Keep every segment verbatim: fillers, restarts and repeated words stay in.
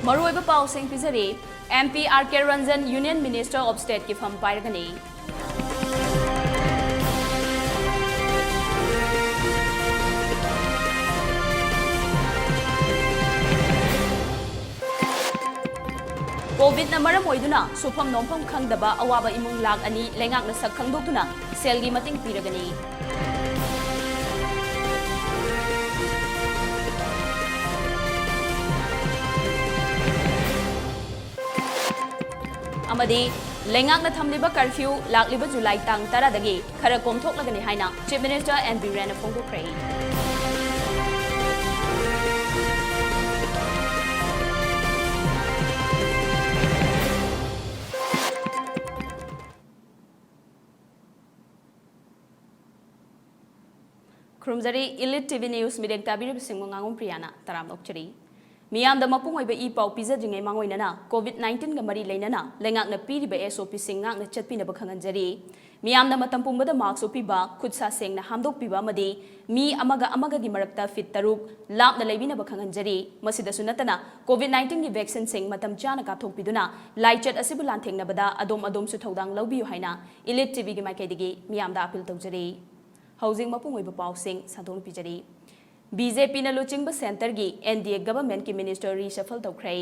ꯃꯔꯨꯑꯣꯏꯕ ꯄꯥꯎꯁꯤꯡ ꯄꯤꯖꯔꯤ꯫ M P R K Ranjan Union Minister of Stateꯀꯤ ꯐꯝ ꯄꯥꯏꯔꯒꯅꯤ꯫ COVIDꯅ ꯃꯔꯝ ꯑꯣꯏꯗꯨꯅ ꯁꯨꯐꯝ ꯅꯣꯝꯐꯝ ꯈꯪꯗꯕ ꯑꯋꯥꯕ ꯏꯃꯨꯡ ꯂꯥꯈ ꯑꯅꯤ ꯂꯩꯉꯥꯛꯅ ꯁꯛ ꯈꯪꯗꯣꯛꯇꯨꯅ ꯁꯦꯜꯒꯤ ꯃꯇꯦꯡ ꯄꯤꯔꯒꯅꯤ꯫ ꯑꯃꯗꯤ ꯂꯩꯉꯥꯛꯅ ꯊꯝꯂꯤꯕ curfew ꯂꯥꯛꯂꯤꯕ ꯖꯨꯂꯥꯏ ꯇꯥꯡ ꯇꯔꯥꯗꯒꯤ ꯈꯔ ꯀꯣꯝꯊꯣꯛꯂꯒꯅꯤ ꯍꯥꯏꯅ Chief Minister N. Biren ꯐꯣꯡꯗꯣꯛꯈ꯭ꯔꯦ꯫ ꯈꯨꯔꯨꯝꯖꯔꯤ꯫ Elite TV News ꯃꯤꯠꯌꯦꯡ ꯇꯥꯕꯤꯔꯤꯕꯁꯤꯡꯕꯨ ꯉꯥꯉꯣꯝ ꯄ꯭ꯔꯤꯌꯥꯅ ꯇꯔꯥꯝꯅ ꯑꯣꯛꯆꯔꯤ꯫ ꯃꯤꯌꯥꯝꯗ ꯃꯄꯨꯡ ꯑꯣꯏꯕ ꯏ ꯄꯥꯎ ꯄꯤꯖꯗ꯭ꯔꯤꯉꯩ ꯃꯥꯡꯑꯣꯏꯅꯅ COVID nineteenꯒ ꯃꯔꯤ ꯂꯩꯅꯅ ꯂꯩꯉꯥꯛꯅ ꯄꯤꯔꯤꯕ SOPꯁꯤꯡ ꯉꯥꯛꯅ ꯆꯠꯄꯤꯅꯕ ꯈꯪꯍꯟꯖꯔꯤ꯫ ꯃꯤꯌꯥꯝꯅ ꯃꯇꯝ ꯄꯨꯝꯕꯗ mask ꯎꯞꯄꯤꯕ, ꯈꯨꯠ ꯁꯥ ꯁꯦꯡꯅ ꯍꯥꯝꯗꯣꯛꯄꯤꯕ ꯑꯃꯗꯤ ꯃꯤ ꯑꯃꯒ ꯑꯃꯒꯒꯤ ꯃꯔꯛꯇ feet ꯇꯔꯨꯛ ꯂꯥꯞꯅ ꯂꯩꯕꯤꯅꯕ ꯈꯪꯍꯟꯖꯔꯤ꯫ ꯃꯁꯤꯗꯁꯨ ꯅꯠꯇꯅ COVID nineteenꯒꯤ vaccineꯁꯤꯡ ꯃꯇꯝ ꯆꯥꯅ ꯀꯥꯞꯊꯣꯛꯄꯤꯗꯨꯅ ꯂꯥꯏꯆꯠ ꯑꯁꯤꯕꯨ ꯂꯥꯟꯊꯦꯡꯅꯕꯗ ꯑꯗꯣꯝ ꯑꯗꯣꯝꯁꯨ ꯊꯧꯗꯥꯡ ꯂꯧꯕꯤꯌꯨ ꯍꯥꯏꯅ Elite TVꯒꯤ ꯃꯥꯏꯀꯩꯗꯒꯤ ꯃꯤꯌꯥꯝꯗ appeal ꯇꯧꯖꯔꯤ꯫ ꯍꯧꯖꯤꯛ ꯃꯄꯨꯡ ꯑꯣꯏꯕ ꯄꯥꯎꯁꯤꯡ ꯁꯟꯗꯣꯛꯅ ꯄꯤꯖꯔꯤ꯫ BJPꯅ ꯂꯨꯆꯤꯡꯕ centreꯒꯤ NDA governmentꯀꯤ minister reshuffle ꯇꯧꯈ꯭ꯔꯦ꯫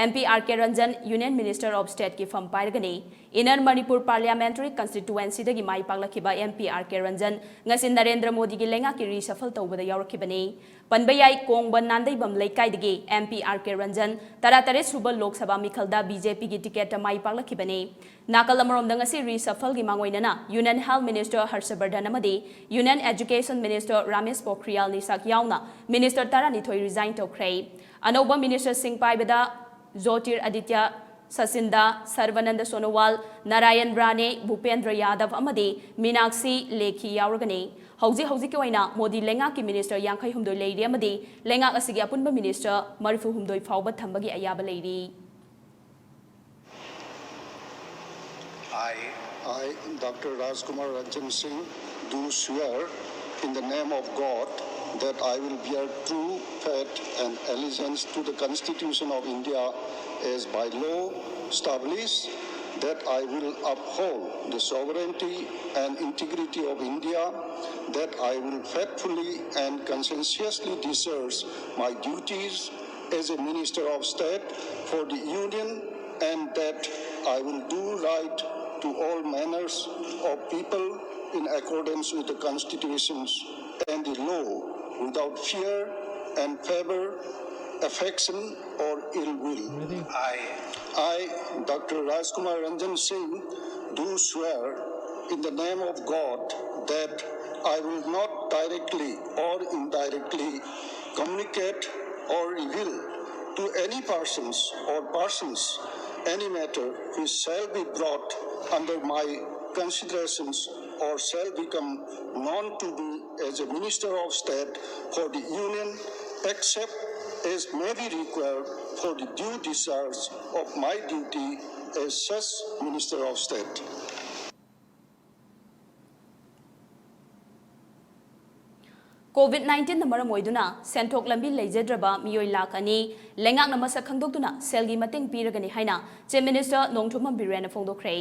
M P R K Ranjan Union Minister of Stateꯀꯤ ꯐꯝ ꯄꯥꯏꯔꯒꯅꯤ꯫ Inner Manipur Parliamentary Constituencyꯗꯒꯤ ꯃꯥꯏ ꯄꯥꯛꯂꯛꯈꯤꯕ M P R K Ranjan ꯉꯁꯤ ꯅꯔꯦꯟꯗ꯭ꯔ ꯃꯣꯗꯤꯒꯤ ꯂꯩꯉꯥꯛꯀꯤ reshuffle ꯇꯧꯕꯗ ꯌꯥꯎꯔꯛꯈꯤꯕꯅꯤ꯫ ꯄꯟꯕ ꯌꯥꯏ, ꯀꯣꯡꯕ ꯅꯥꯟꯗꯩꯕꯝ ꯂꯩꯀꯥꯏꯗꯒꯤ M P R K Ranjan ꯇꯔꯥꯇꯔꯦꯠ ꯁꯨꯕ ꯂꯣꯛ ꯁꯚꯥ ꯃꯤꯈꯜꯗ BJPꯒꯤ ticketꯇ ꯃꯥꯏ ꯄꯥꯛꯂꯛꯈꯤꯕꯅꯤ꯫ ꯅꯥꯀꯜ ꯑꯃꯔꯣꯝꯗ ꯉꯁꯤ reshuffleꯒꯤ ꯃꯥꯡꯑꯣꯏꯅꯅ Union Health Minister ꯍꯔꯁꯕꯔꯙꯟ ꯑꯃꯗꯤ Union Education Minister ꯔꯥꯃꯦꯁ ꯄꯣꯈ꯭ꯔꯤꯌꯥꯜ ꯅꯤꯁꯥꯛ ꯌꯥꯎꯅ minister ꯇꯔꯥꯅꯤꯊꯣꯏ resign ꯇꯧꯈ꯭ꯔꯦ꯫ ꯑꯅꯧꯕ ministerꯁꯤꯡ ꯄꯥꯏꯕꯗ ꯖꯣꯇꯤꯔ ꯑꯗꯤꯇ꯭ꯌ ꯁꯆꯤꯟꯗ, ꯁꯔꯕꯥꯅꯟꯗ ꯁꯣꯅꯣꯋꯥꯜ, ꯅꯥꯔꯥꯌꯟ ꯔꯥꯅꯦ, ꯚꯨꯄꯦꯟꯗ꯭ꯔ ꯌꯥꯗꯕ ꯑꯃꯗꯤ ꯃꯤꯅꯥꯛꯁꯤ ꯂꯦꯈꯤ ꯌꯥꯎꯔꯒꯅꯤ꯫ ꯍꯧꯖꯤꯛ ꯍꯧꯖꯤꯛꯀꯤ ꯑꯣꯏꯅ ꯃꯣꯗꯤ ꯂꯩꯉꯥꯛꯀꯤ minister ꯌꯥꯡꯈꯩ ꯍꯨꯝꯗꯣꯏ ꯂꯩꯔꯤ ꯑꯃꯗꯤ ꯂꯩꯉꯥꯛ ꯑꯁꯤꯒꯤ ꯑꯄꯨꯟꯕ minister ꯃꯔꯤꯐꯨ ꯍꯨꯝꯗꯣꯏ ꯐꯥꯎꯕ ꯊꯝꯕꯒꯤ ꯑꯌꯥꯕ ꯂꯩꯔꯤ꯫ I, I, Doctor Rajkumar Ranjan Singh, do swear in the name of God that I will bear true faith and allegiance to the Constitution of India as by law established, that I will uphold the sovereignty and integrity of India, that I will faithfully and conscientiously discharge my duties as a Minister of State for the Union, and that I will do right to all manners of people in accordance with the constitutions and the law without fear and favor, affection or ill will. I, I, Doctor Rajkumar Ranjan Singh, do swear in the name of God that I will not directly or indirectly communicate or reveal to any persons or persons any matter which shall be brought under my considerations or shall become known to me as a Minister of State for the Union, except as may be required for the due discharge of my duty as such Minister of State. COVID ꯅꯥꯏꯟꯇꯤꯟꯅ ꯃꯔꯝ ꯑꯣꯏꯗꯨꯅ ꯁꯦꯟꯊꯣꯛ ꯂꯝꯕꯤ ꯂꯩꯖꯗ꯭ꯔꯕ ꯃꯤꯑꯣꯏ ꯂꯥꯈ ꯑꯅꯤ ꯂꯩꯉꯥꯛꯅ ꯃꯁꯛ ꯈꯪꯗꯣꯛꯇꯨꯅ ꯁꯦꯜꯒꯤ ꯃꯇꯦꯡ ꯄꯤꯔꯒꯅꯤ ꯍꯥꯏꯅ Chief Minister ꯅꯣꯡꯊꯣꯝꯕꯝ ꯕꯤꯔꯦꯟꯅ ꯐꯣꯡꯗꯣꯛꯈ꯭ꯔꯦ꯫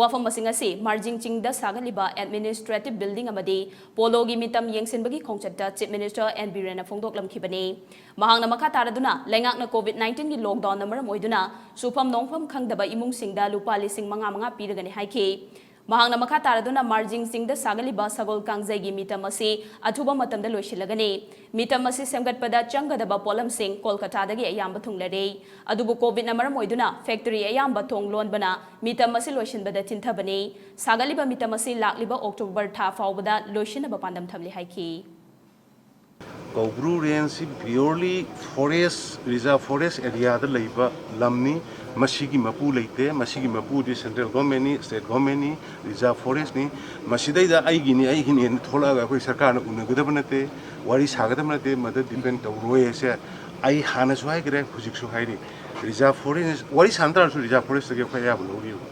ꯋꯥꯐꯝ ꯑꯁꯤꯡ ꯑꯁꯤ ꯃꯥꯔꯖꯤꯡ ꯆꯤꯡꯗ ꯁꯥꯒꯠꯂꯤꯕ Administrative Building ꯑꯃꯗꯤ ꯄꯣꯂꯣꯒꯤ ꯃꯤꯇꯝ ꯌꯦꯡꯁꯤꯟꯕꯒꯤ ꯈꯣꯡꯆꯠꯇ Chief Minister ꯑꯦꯟ ꯕꯤꯔꯦꯟꯅ ꯐꯣꯡꯗꯣꯛꯂꯝꯈꯤꯕꯅꯤ꯫ ꯃꯍꯥꯛꯅ ꯃꯈꯥ ꯇꯥꯔꯗꯨꯅ ꯂꯩꯉꯥꯛꯅ ꯀꯣꯚꯤꯗ ꯅꯥꯏꯟꯇꯤꯟꯒꯤ ꯂꯣꯛꯗꯥꯎꯟꯅ ꯃꯔꯝ ꯑꯣꯏꯗꯨꯅ ꯁꯨꯐꯝ ꯅꯣꯡꯐꯝ ꯈꯪꯗꯕ ꯏꯃꯨꯡꯁꯤꯡꯗ ꯂꯨꯄꯥ ꯂꯤꯁꯤꯡ ꯃꯉꯥ ꯃꯉꯥ ꯄꯤꯔꯒꯅꯤ ꯍꯥꯏꯈꯤ꯫ ꯃꯍꯥꯛꯅ ꯃꯈꯥ ꯇꯥꯔꯗꯨꯅ ꯃꯥꯔꯖꯤꯡ ꯆꯤꯡꯗ ꯁꯥꯒꯠꯂꯤꯕ ꯁꯒꯣꯜ ꯀꯥꯡꯖꯩꯒꯤ ꯃꯤꯇꯝ ꯑꯁꯤ ꯑꯊꯨꯕ ꯃꯇꯝꯗ ꯂꯣꯏꯁꯤꯜꯂꯒꯅꯤ꯫ ꯃꯤꯇꯝ ꯑꯁꯤ ꯁꯦꯝꯒꯠꯄꯗ ꯆꯪꯒꯗꯕ ꯄꯣꯠꯂꯝꯁꯤꯡ ꯀꯣꯜꯀꯇꯥꯗꯒꯤ ꯑꯌꯥꯝꯕ ꯊꯨꯡꯂꯔꯦ꯫ ꯑꯗꯨꯕꯨ ꯀꯣꯚꯤꯗꯅ ꯃꯔꯝ ꯑꯣꯏꯗꯨꯅ ꯐꯦꯛꯇꯔꯤ ꯑꯌꯥꯝꯕ ꯊꯣꯡ ꯂꯣꯟꯕꯅ ꯃꯤꯇꯝ ꯑꯁꯤ ꯂꯣꯏꯁꯤꯟꯕꯗ ꯊꯤꯟꯊꯕꯅꯤ꯫ ꯁꯥꯒꯠꯂꯤꯕ ꯃꯤꯇꯝ ꯑꯁꯤ ꯂꯥꯛꯂꯤꯕ ꯑꯣꯛꯇꯣꯕꯔ ꯊꯥ ꯐꯥꯎꯕꯗ ꯂꯣꯏꯁꯤꯟꯅꯕ ꯄꯥꯟꯗꯝ ꯊꯝꯂꯤ ꯍꯥꯏꯈꯤ꯫ ꯀꯧꯕ꯭ꯔꯨ ꯔꯦꯟꯖꯁꯤ purely forest, reserve forest areaꯗ ꯂꯩꯕ ꯂꯝꯅꯤ꯫ ꯃꯁꯤꯒꯤ ꯃꯄꯨ ꯂꯩꯇꯦ꯫ ꯃꯁꯤꯒꯤ ꯃꯄꯨꯗꯤ central governmentꯅꯤ, state governmentꯅꯤ, reserve forestꯅꯤ꯫ ꯃꯁꯤꯗꯩꯗ ꯑꯩꯒꯤꯅꯤ, ꯑꯩꯒꯤꯅꯦꯅ ꯊꯣꯛꯂꯛꯑꯒ ꯑꯩꯈꯣꯏ ꯁꯔꯀꯥꯔꯅ ꯎꯅꯒꯗꯕ ꯅꯠꯇꯦ, ꯋꯥꯔꯤ ꯁꯥꯒꯗꯕ ꯅꯠꯇꯦ, ꯃꯗꯨ depend ꯇꯧꯔꯣꯏ ꯍꯥꯏꯁꯦ ꯑꯩ ꯍꯥꯟꯅꯁꯨ ꯍꯥꯏꯈ꯭ꯔꯦ, ꯍꯧꯖꯤꯛꯁꯨ ꯍꯥꯏꯔꯤ꯫ Reserve forest, ꯋꯥꯔꯤ ꯁꯥꯟꯅ ꯇꯥꯔꯁꯨ reserve forestꯇꯒꯤ ꯑꯩꯈꯣꯏ ꯑꯌꯥꯕ ꯂꯧꯔꯤꯕ꯫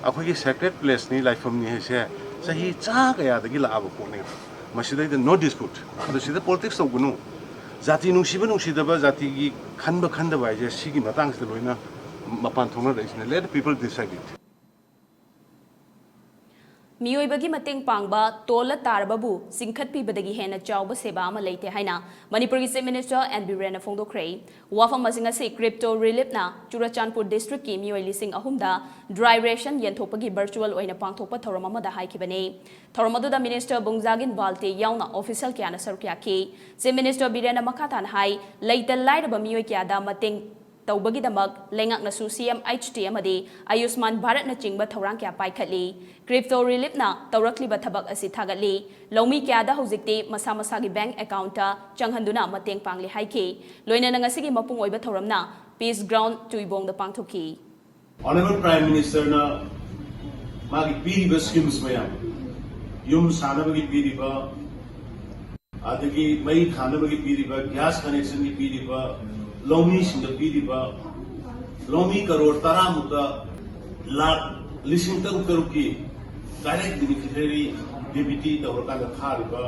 ꯑꯩꯈꯣꯏꯒꯤ sacred placeꯅꯤ, ꯂꯥꯏꯐꯝꯅꯤ ꯍꯥꯏꯁꯦ ꯆꯍꯤ ꯆꯥ ꯀꯌꯥꯗꯒꯤ ꯂꯥꯛꯑꯕ ꯄꯣꯠꯅꯦꯕ꯫ ꯃꯁꯤꯗꯩꯗ no dispute, ꯑꯗꯣ ꯁꯤꯗ politics ꯇꯧꯒꯅꯨ꯫ ꯖꯥꯇꯤ ꯅꯨꯡꯁꯤꯕ ꯅꯨꯡꯁꯤꯗꯕ, ꯖꯥꯇꯤꯒꯤ ꯈꯟꯕ ꯈꯟꯗꯕ ꯍꯥꯏꯁꯦ ꯁꯤꯒꯤ ꯃꯇꯥꯡꯁꯤꯗ ꯂꯣꯏꯅ ꯃꯄꯥꯟ ꯊꯣꯛꯅꯔꯛꯏꯁꯤꯅ, let the people decide it꯫ ꯃꯤꯑꯣꯏꯕꯒꯤ ꯃꯇꯦꯡ ꯄꯥꯡꯕ, ꯇꯣꯜꯂ ꯇꯥꯔꯕꯕꯨ ꯆꯤꯡꯈꯠꯄꯤꯕꯗꯒꯤ ꯍꯦꯟꯅ ꯆꯥꯎꯕ ꯁꯦꯕꯥ ꯑꯃ ꯂꯩꯇꯦ ꯍꯥꯏꯅ ꯃꯅꯤꯄꯨꯔꯒꯤ Chief Minister N ꯕꯤꯔꯦꯟꯅ ꯐꯣꯡꯗꯣꯛꯈ꯭ꯔꯦ꯫ ꯋꯥꯐꯝ ꯑꯁꯤ ꯉꯁꯤ Crypto Reliefꯅ ꯆꯨꯔꯆꯥꯟꯄꯨꯔ districtꯀꯤ ꯃꯤꯑꯣꯏ ꯂꯤꯁꯤꯡ ꯑꯍꯨꯝꯗ dry ration ꯌꯦꯟꯊꯣꯛꯄꯒꯤ virtual ꯑꯣꯏꯅ ꯄꯥꯡꯊꯣꯛꯄ ꯊꯧꯔꯝ ꯑꯃꯗ ꯍꯥꯏꯈꯤꯕꯅꯤ꯫ ꯊꯧꯔꯝ ꯑꯗꯨꯗ Minister ꯕꯨꯡꯖꯥꯒꯤꯟ ꯕꯥꯜꯇꯦ ꯌꯥꯎꯅ official ꯀꯌꯥꯅ ꯁꯔꯨꯛ ꯌꯥꯈꯤ꯫ Chief Minister ꯕꯤꯔꯦꯟꯅ ꯃꯈꯥ ꯇꯥꯅ ꯍꯥꯏ, ꯂꯩꯇ ꯂꯥꯏꯔꯕ ꯃꯤꯑꯣꯏ ꯀꯌꯥꯗ ꯃꯇꯦꯡ ꯇꯧꯕꯒꯤꯗꯃꯛ ꯂꯩꯉꯥꯛꯅꯁꯨ C M H T ꯑꯃꯗꯤ ꯑꯌꯨꯁꯃꯥꯟ ꯚꯥꯔꯠꯅꯆꯤꯡꯕ ꯊꯧꯔꯥꯡ ꯀꯌꯥ ꯄꯥꯏꯈꯠꯂꯤ꯫ Crypto Reliefꯅ ꯇꯧꯔꯛꯂꯤꯕ ꯊꯕꯛ ꯑꯁꯤ ꯊꯥꯒꯠꯂꯤ꯫ ꯂꯧꯃꯤ ꯀꯌꯥꯗ ꯍꯧꯖꯤꯛꯇꯤ ꯃꯁꯥ ꯃꯁꯥꯒꯤ bank accountꯇ ꯆꯪꯍꯟꯗꯨꯅ ꯃꯇꯦꯡ ꯄꯥꯡꯂꯤ ꯍꯥꯏꯈꯤ꯫ ꯂꯣꯏꯅꯅ ꯉꯁꯤꯒꯤ ꯃꯄꯨꯡ ꯑꯣꯏꯕ ꯊꯧꯔꯝꯅ Peace Ground ꯇꯨꯏꯕꯣꯡꯗ ꯄꯥꯡꯊꯣꯛꯈꯤ꯫ Honourable Prime Ministerꯅ ꯃꯥꯒꯤ ꯄꯤꯔꯤꯕ schemes ꯃꯌꯥꯝ, ꯌꯨꯝ ꯁꯥꯅꯕꯒꯤ ꯄꯤꯔꯤꯕ, ꯑꯗꯒꯤ ꯃꯩ ꯊꯥꯅꯕꯒꯤ ꯄꯤꯔꯤꯕ, gas connectionꯒꯤ ꯄꯤꯔꯤꯕ, ꯂꯧꯃꯤꯁꯤꯡꯗ ꯄꯤꯔꯤꯕ, ꯂꯧꯃꯤ ꯀꯔꯣꯔ ꯇꯔꯥꯃꯨꯛꯇ ꯂꯥꯈ ꯂꯤꯁꯤꯡ ꯇꯔꯨꯛ ꯇꯔꯨꯛꯀꯤ direct beneficiary D B T ꯇꯧꯔꯀꯥꯟꯗ ꯊꯥꯔꯤꯕ,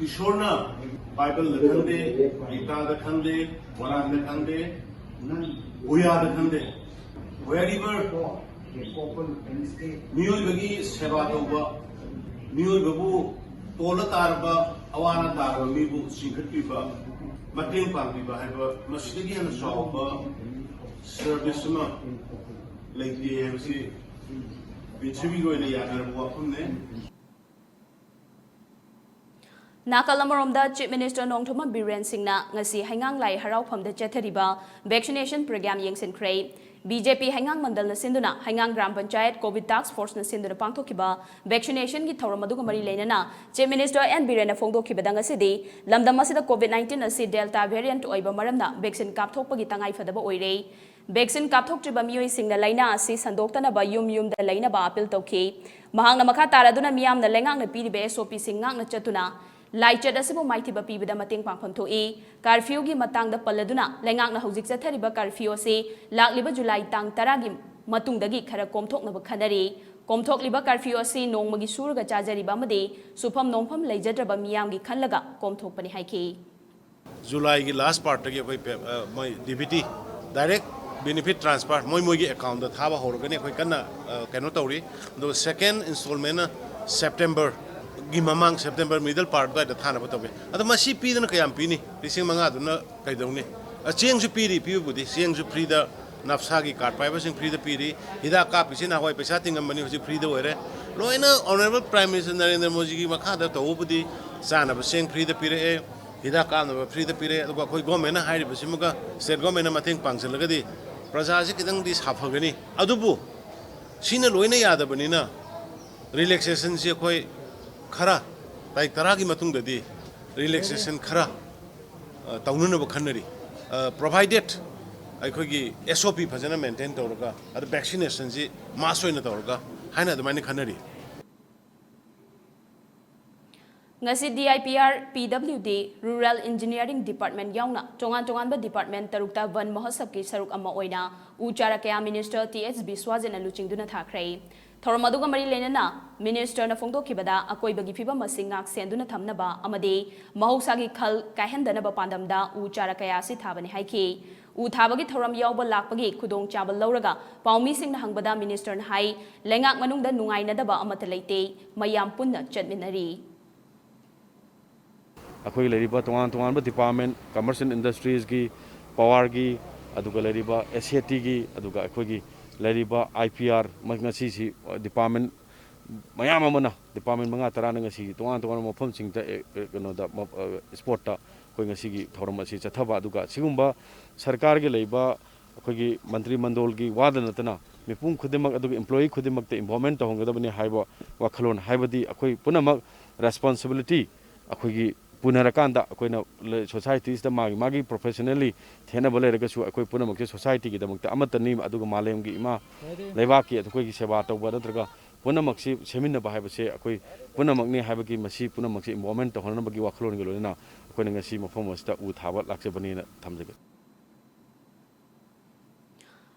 ꯏꯁꯣꯔꯅ Bibleꯗ ꯈꯪꯗꯦ, ꯒꯤꯇꯥꯗ ꯈꯪꯗꯦ, ꯀꯣꯔꯥꯟꯗ ꯈꯪꯗꯦ, ꯄꯨꯌꯥꯗ ꯈꯪꯗꯦ, wherever ꯃꯤꯑꯣꯏꯕꯒꯤ ꯁꯦꯕꯥ ꯇꯧꯕ, ꯃꯤꯑꯣꯏꯕꯕꯨ ꯇꯣꯜꯂ ꯇꯥꯔꯕ, ꯑꯋꯥꯅ ꯇꯥꯔꯕ ꯃꯤꯕꯨ ꯆꯤꯡꯈꯠꯄꯤꯕ, ꯃꯇꯦꯡ ꯄꯥꯡꯕꯤꯕ ꯍꯥꯏꯕ ꯃꯁꯤꯗꯒꯤ ꯍꯦꯟꯅ ꯆꯥꯎꯕ service ꯑꯃ ꯂꯩꯇꯦ ꯍꯥꯏꯕꯁꯤ ꯄ꯭ꯔꯤꯊꯤꯕꯤꯒꯤ ꯑꯣꯏꯅ ꯌꯥꯅꯔꯕ ꯋꯥꯐꯝꯅꯦ꯫ ꯅꯥꯀꯜ ꯑꯃꯔꯣꯝꯗ Chief Minister ꯅꯣꯡꯊꯣꯝꯕꯝ ꯕꯤꯔꯦꯟ ꯁꯤꯡꯅ ꯉꯁꯤ ꯍꯩꯉꯥꯡ ꯂꯥꯏ ꯍꯔꯥꯎꯐꯝꯗ ꯆꯠꯊꯔꯤꯕ vaccination program ꯌꯦꯡꯁꯤꯟꯈ꯭ꯔꯦ꯫ B J P ꯍꯩꯉꯥꯡ ꯃꯟꯗꯜꯅ ꯁꯤꯟꯗꯨꯅ ꯍꯩꯉꯥꯡ ꯒ꯭ꯔꯥꯝ ꯄꯟꯆꯥꯌꯠ COVID task forceꯅ ꯁꯤꯟꯗꯨꯅ ꯄꯥꯡꯊꯣꯛꯈꯤꯕ vaccinationꯒꯤ ꯊꯧꯔꯝ ꯑꯗꯨꯒ ꯃꯔꯤ ꯂꯩꯅꯅ Chief Minister N ꯕꯤꯔꯦꯟꯅ ꯐꯣꯡꯗꯣꯛꯈꯤꯕꯗ ꯉꯁꯤꯗꯤ ꯂꯝꯗꯝ ꯑꯁꯤꯗ COVID nineteen ꯑꯁꯤ Delta variant ꯑꯣꯏꯕ ꯃꯔꯝꯅ vaccine ꯀꯥꯞꯊꯣꯛꯄꯒꯤ ꯇꯉꯥꯏꯐꯗꯕ ꯑꯣꯏꯔꯦ꯫ Vaccine ꯀꯥꯞꯊꯣꯛꯇ꯭ꯔꯤꯕ ꯃꯤꯑꯣꯏꯁꯤꯡꯅ ꯂꯥꯏꯅꯥ ꯑꯁꯤ ꯁꯟꯗꯣꯛꯇꯅꯕ ꯌꯨꯝ ꯌꯨꯝꯗ ꯂꯩꯅꯕ appeal ꯇꯧꯈꯤ꯫ ꯃꯍꯥꯛꯅ ꯃꯈꯥ ꯇꯥꯔꯗꯨꯅ ꯃꯤꯌꯥꯝꯅ ꯂꯩꯉꯥꯛꯅ ꯄꯤꯔꯤꯕ S O Pꯁꯤꯡ ꯉꯥꯛꯅ ꯆꯠꯇꯨꯅ ꯂꯥꯏꯆꯠ ꯑꯁꯤꯕꯨ ꯃꯥꯏꯊꯤꯕ ꯄꯤꯕꯗ ꯃꯇꯦꯡ ꯄꯥꯡꯐꯝ ꯊꯣꯛꯏ꯫ Curfewꯒꯤ ꯃꯇꯥꯡꯗ ꯄꯜꯂꯗꯨꯅ ꯂꯩꯉꯥꯛꯅ ꯍꯧꯖꯤꯛ ꯆꯠꯊꯔꯤꯕ curfew ꯑꯁꯤ ꯂꯥꯛꯂꯤꯕ July ꯇꯥꯡ ꯇꯔꯥꯒꯤ ꯃꯇꯨꯡꯗꯒꯤ ꯈꯔ ꯀꯣꯝꯊꯣꯛꯅꯕ ꯈꯟꯅꯔꯤ꯫ ꯀꯣꯝꯊꯣꯛꯂꯤꯕ ꯀꯔꯐ꯭ꯌꯨ ꯑꯁꯤ ꯅꯣꯡꯃꯒꯤ ꯁꯨꯔꯒ ꯆꯥꯖꯔꯤꯕ ꯑꯃꯗꯤ ꯁꯨꯐꯝ ꯅꯣꯝꯐꯝ ꯂꯩꯖꯗ꯭ꯔꯕ ꯃꯤꯌꯥꯝꯒꯤ ꯈꯜꯂꯒ ꯀꯣꯝꯊꯣꯛꯄꯅꯤ ꯍꯥꯏꯈꯤ꯫ ꯖꯨꯂꯥꯏꯒꯤ ꯂꯥꯁ ꯄꯥꯔꯠꯇꯒꯤ ꯑꯩꯈꯣꯏ ꯄꯦ-, ꯑ, ꯃꯣꯏ D B T direct benefit transfer ꯃꯣꯏ ꯃꯣꯏꯒꯤ ꯑꯦꯀꯥꯎꯟꯗ ꯊꯥꯕ ꯍꯧꯔꯒꯅꯤ꯫ ꯑꯩꯈꯣꯏ ꯀꯟꯅ, ꯑ, ꯀꯩꯅꯣ ꯇꯧꯔꯤ꯫ ꯑꯗꯨꯒ ꯁꯦꯀꯦꯟ ꯏꯟꯁꯇꯣꯜꯃꯦꯟꯅ ꯁꯦꯞꯇꯦꯝꯕꯔꯒꯤ ꯃꯃꯥꯡ, ꯁꯦꯞꯇꯦꯝꯕꯔ ꯃꯤꯗꯜ ꯄꯥꯔꯠ ꯑꯗꯨꯋꯥꯏꯗ ꯊꯥꯅꯕ ꯇꯧꯒꯦ꯫ ꯑꯗꯣ ꯃꯁꯤ ꯄꯤꯗꯅ ꯀꯌꯥꯝ ꯄꯤꯅꯤ? ꯂꯤꯁꯤꯡ ꯃꯉꯥꯗꯨꯅ ꯀꯩꯗꯧꯅꯤ? ꯑ, ꯆꯦꯡꯁꯨ ꯄꯤꯔꯤ, ꯄꯤꯕꯕꯨꯗꯤ ꯆꯦꯡꯁꯨ ꯐ꯭ꯔꯤꯗ, ꯅꯞꯁꯥꯒꯤ ꯀꯥꯔꯗ ꯄꯥꯏꯕꯁꯤꯡ ꯐ꯭ꯔꯤꯗ ꯄꯤꯔꯤ꯫ ꯍꯤꯗꯥꯛ ꯀꯥꯞꯄꯤꯁꯤ ꯅꯍꯥꯟꯋꯥꯏ ꯄꯩꯁꯥ ꯇꯤꯡꯉꯝꯕꯅꯤ, ꯍꯧꯖꯤꯛ ꯐ꯭ꯔꯤꯗ ꯑꯣꯏꯔꯦ꯫ ꯂꯣꯏꯅ ꯑꯣꯅꯔꯦꯕꯜ ꯄ꯭ꯔꯥꯏꯝ ꯃꯤꯅꯤꯁꯇꯔ ꯅꯔꯦꯟꯗ꯭ꯔ ꯃꯣꯗꯤꯒꯤ ꯃꯈꯥꯗ ꯇꯧꯕꯕꯨꯗꯤ ꯆꯥꯅꯕ ꯆꯦꯡ ꯐ꯭ꯔꯤꯗ ꯄꯤꯔꯛꯑꯦ, ꯍꯤꯗꯥꯛ ꯀꯥꯞꯅꯕ ꯐ꯭ꯔꯤꯗ ꯄꯤꯔꯛꯑꯦ꯫ ꯑꯗꯨꯒ ꯑꯩꯈꯣꯏ ꯒꯣꯔꯃꯦꯟꯅ ꯍꯥꯏꯔꯤꯕꯁꯤꯃꯒ ꯁ꯭ꯇꯦꯠ ꯒꯣꯔꯃꯦꯟꯅ ꯃꯇꯦꯡ ꯄꯥꯡꯁꯤꯜꯂꯒꯗꯤ ꯄ꯭ꯔꯖꯥꯁꯤ ꯈꯤꯇꯪꯗꯤ ꯁꯥꯐꯒꯅꯤ꯫ ꯑꯗꯨꯕꯨ ꯁꯤꯅ ꯂꯣꯏꯅ ꯌꯥꯗꯕꯅꯤꯅ ꯔꯤꯂꯦꯛꯁꯦꯁꯟꯁꯤ ꯑꯩꯈꯣꯏ ꯈꯔ, ꯇꯥꯔꯤꯛ ꯇꯔꯥꯒꯤ ꯃꯇꯨꯡꯗꯗꯤ ꯔꯤꯂꯦꯛꯁꯦꯁꯟ ꯈꯔ, ꯑ, ꯇꯧꯅꯅꯕ ꯈꯟꯅꯔꯤ꯫ ꯑ, ꯄ꯭ꯔꯣꯚꯥꯏꯗꯦꯠ ꯑꯩꯈꯣꯏꯒꯤ ꯑꯦꯁ ꯑꯣ ꯄꯤ ꯐꯖꯅ ꯃꯦꯟꯇꯦꯟ ꯇꯧꯔꯒ, ꯑꯗ ꯚꯦꯛꯁꯤꯅꯦꯁꯟꯁꯤ ꯃꯥꯁ ꯑꯣꯏꯅ ꯇꯧꯔꯒ ꯍꯥꯏꯅ ꯑꯗꯨꯃꯥꯏꯅ ꯈꯟꯅꯔꯤ꯫ ꯉꯁꯤ D I P R, P W D, rural engineering department ꯌꯥꯎꯅ ꯇꯣꯉꯥꯟ ꯇꯣꯉꯥꯟꯕ ꯗꯤꯄꯥꯔꯠꯃꯦꯟ ꯇꯔꯨꯛꯇ ꯚꯟ ꯃꯍꯣꯠꯁꯕꯀꯤ ꯁꯔꯨꯛ ꯑꯃ ꯑꯣꯏꯅ ꯎ ꯆꯥꯔꯥ ꯀꯌꯥ ꯃꯤꯅꯤꯁꯇꯔ ꯇꯤ ꯑꯩꯆ ꯕꯤꯁ꯭ꯋꯥꯖꯤꯠꯅ ꯂꯨꯆꯤꯡꯗꯨꯅ ꯊꯥꯈ꯭ꯔꯦ꯫ ꯊꯧꯔꯝ ꯑꯗꯨꯒ ꯃꯔꯤ ꯂꯩꯅꯅ ꯃꯤꯅꯤꯁꯇꯔꯅ ꯐꯣꯡꯗꯣꯛꯈꯤꯕꯗ, ꯑꯀꯣꯏꯕꯒꯤ ꯐꯤꯕꯝ ꯑꯁꯤ ꯉꯥꯛ ꯁꯦꯟꯗꯨꯅ ꯊꯝꯅꯕ ꯑꯃꯗꯤ ꯃꯍꯧꯁꯥꯒꯤ ꯈꯜ ꯀꯥꯏꯍꯟꯗꯅꯕ ꯄꯥꯟꯗꯝꯗ ꯎ ꯆꯥꯔꯥ ꯀꯌꯥ ꯑꯁꯤ ꯊꯥꯕꯅꯤ ꯍꯥꯏꯈꯤ꯫ ꯎ ꯊꯥꯕꯒꯤ ꯊꯧꯔꯝ ꯌꯥꯎꯕ ꯂꯥꯛꯄꯒꯤ ꯈꯨꯗꯣꯡꯆꯥꯕ ꯂꯧꯔꯒ ꯄꯥꯎꯃꯤꯁꯤꯡꯅ ꯍꯪꯕꯗ ꯃꯤꯅꯤꯁꯇꯔꯅ ꯍꯥꯏ, ꯂꯩꯉꯥꯛ ꯃꯅꯨꯡꯗ ꯅꯨꯡꯉꯥꯏꯅꯗꯕ ꯑꯃꯠꯇ ꯂꯩꯇꯦ, ꯃꯌꯥꯝ ꯄꯨꯟꯅ ꯆꯠꯃꯤꯟꯅꯔꯤ꯫ ꯑꯩꯈꯣꯏꯒꯤ ꯂꯩꯔꯤꯕ ꯇꯣꯉꯥꯟ ꯇꯣꯉꯥꯟꯕ ꯗꯤꯄꯥꯔꯠꯃꯦꯟ, ꯀꯃꯔꯁ ꯑꯦꯟ ꯏꯟꯗꯁꯇ꯭ꯔꯤꯁꯀꯤ, ꯄꯥꯋꯔꯒꯤ, ꯑꯗꯨꯒ ꯂꯩꯔꯤꯕ ꯑꯦꯁ ꯑꯦ ꯇꯤꯒꯤ, ꯑꯗꯨꯒ ꯑꯩꯈꯣꯏꯒꯤ ꯂꯩꯔꯤꯕ ꯑꯥꯏ ꯄꯤ ꯑꯥꯔ, ꯉꯁꯤꯁꯤ ꯗꯤꯄꯥꯔꯠꯃꯦꯟ ꯃꯌꯥꯝ ꯑꯃꯅ, ꯗꯤꯄꯥꯔꯠꯃꯦꯟ ꯃꯉꯥ ꯇꯔꯥꯅ ꯉꯁꯤ ꯇꯣꯉꯥꯟ ꯇꯣꯉꯥꯟꯕ ꯃꯐꯝꯁꯤꯡꯗ, ꯑꯦ, ꯑꯦ, ꯀꯩꯅꯣꯗ, ꯃ-, ꯑ, ꯏꯁꯄꯣꯔꯠꯇ ꯑꯩꯈꯣꯏ ꯉꯁꯤꯒꯤ ꯊꯧꯔꯝ ꯑꯁꯤ ꯆꯠꯊꯕ꯫ ꯑꯗꯨꯒ ꯁꯤꯒꯨꯝꯕ ꯁꯔꯀꯥꯔꯒꯤ ꯂꯩꯕ ꯑꯩꯈꯣꯏꯒꯤ ꯃꯟꯇ꯭ꯔꯤ ꯃꯟꯗꯣꯜꯒꯤ ꯋꯥꯗ ꯅꯠꯇꯅ ꯃꯤꯄꯨꯝ ꯈꯨꯗꯤꯡꯃꯛ, ꯑꯗꯨꯒ ꯏꯝꯄ꯭ꯂꯣꯌꯤ ꯈꯨꯗꯤꯡꯃꯛꯇ ꯏꯟꯚꯣꯜꯕꯃꯦꯟ ꯇꯧꯍꯟꯒꯗꯕꯅꯤ ꯍꯥꯏꯕ ꯋꯥꯈꯜꯂꯣꯟ, ꯍꯥꯏꯕꯗꯤ ꯑꯩꯈꯣꯏ ꯄꯨꯝꯅꯃꯛ ꯔꯦꯁꯄꯣꯟꯁꯤꯕꯤꯂꯤꯇꯤ ꯑꯩꯈꯣꯏꯒꯤ ꯄꯨꯅꯔꯀꯥꯟꯗ ꯑꯩꯈꯣꯏꯅ ꯂ-, ꯁꯣꯁꯥꯏꯇꯤꯁꯤꯗ ꯃꯥꯒꯤ ꯃꯥꯒꯤ ꯄ꯭ꯔꯣꯐꯦꯁꯅꯦꯜꯂꯤ ꯈꯦꯠꯅꯕ ꯂꯩꯔꯒꯁꯨ ꯑꯩꯈꯣꯏ ꯄꯨꯝꯅꯃꯛꯁꯦ ꯁꯣꯁꯥꯏꯇꯤꯒꯤꯗꯃꯛꯇ ꯑꯃꯠꯇꯅꯤ, ꯑꯗꯨꯒ ꯃꯥꯂꯦꯝꯒꯤ ꯏꯃꯥ ꯂꯩꯕꯥꯛꯀꯤ ꯑꯩꯈꯣꯏꯒꯤ ꯁꯦꯕꯥ ꯇꯧꯕ ꯅꯠꯇ꯭ꯔꯒ ꯄꯨꯝꯅꯃꯛꯁꯤ ꯁꯦꯝꯃꯤꯟꯅꯕ ꯍꯥꯏꯕꯁꯦ ꯑꯩꯈꯣꯏ ꯄꯨꯝꯅꯃꯛꯅꯤ ꯍꯥꯏꯕꯒꯤ ꯃꯁꯤ ꯄꯨꯝꯅꯃꯛꯁꯤ ꯏꯟꯚꯣꯜꯕꯃꯦꯟ ꯇꯧꯍꯟꯅꯕꯒꯤ ꯋꯥꯈꯜꯂꯣꯟꯒ ꯂꯣꯏꯅꯅ ꯑꯩꯈꯣꯏꯅ ꯉꯁꯤ ꯃꯐꯝ ꯑꯁꯤꯗ ꯎ ꯊꯥꯕ ꯂꯥꯛꯆꯕꯅꯦꯅ ꯊꯝꯖꯒꯦ꯫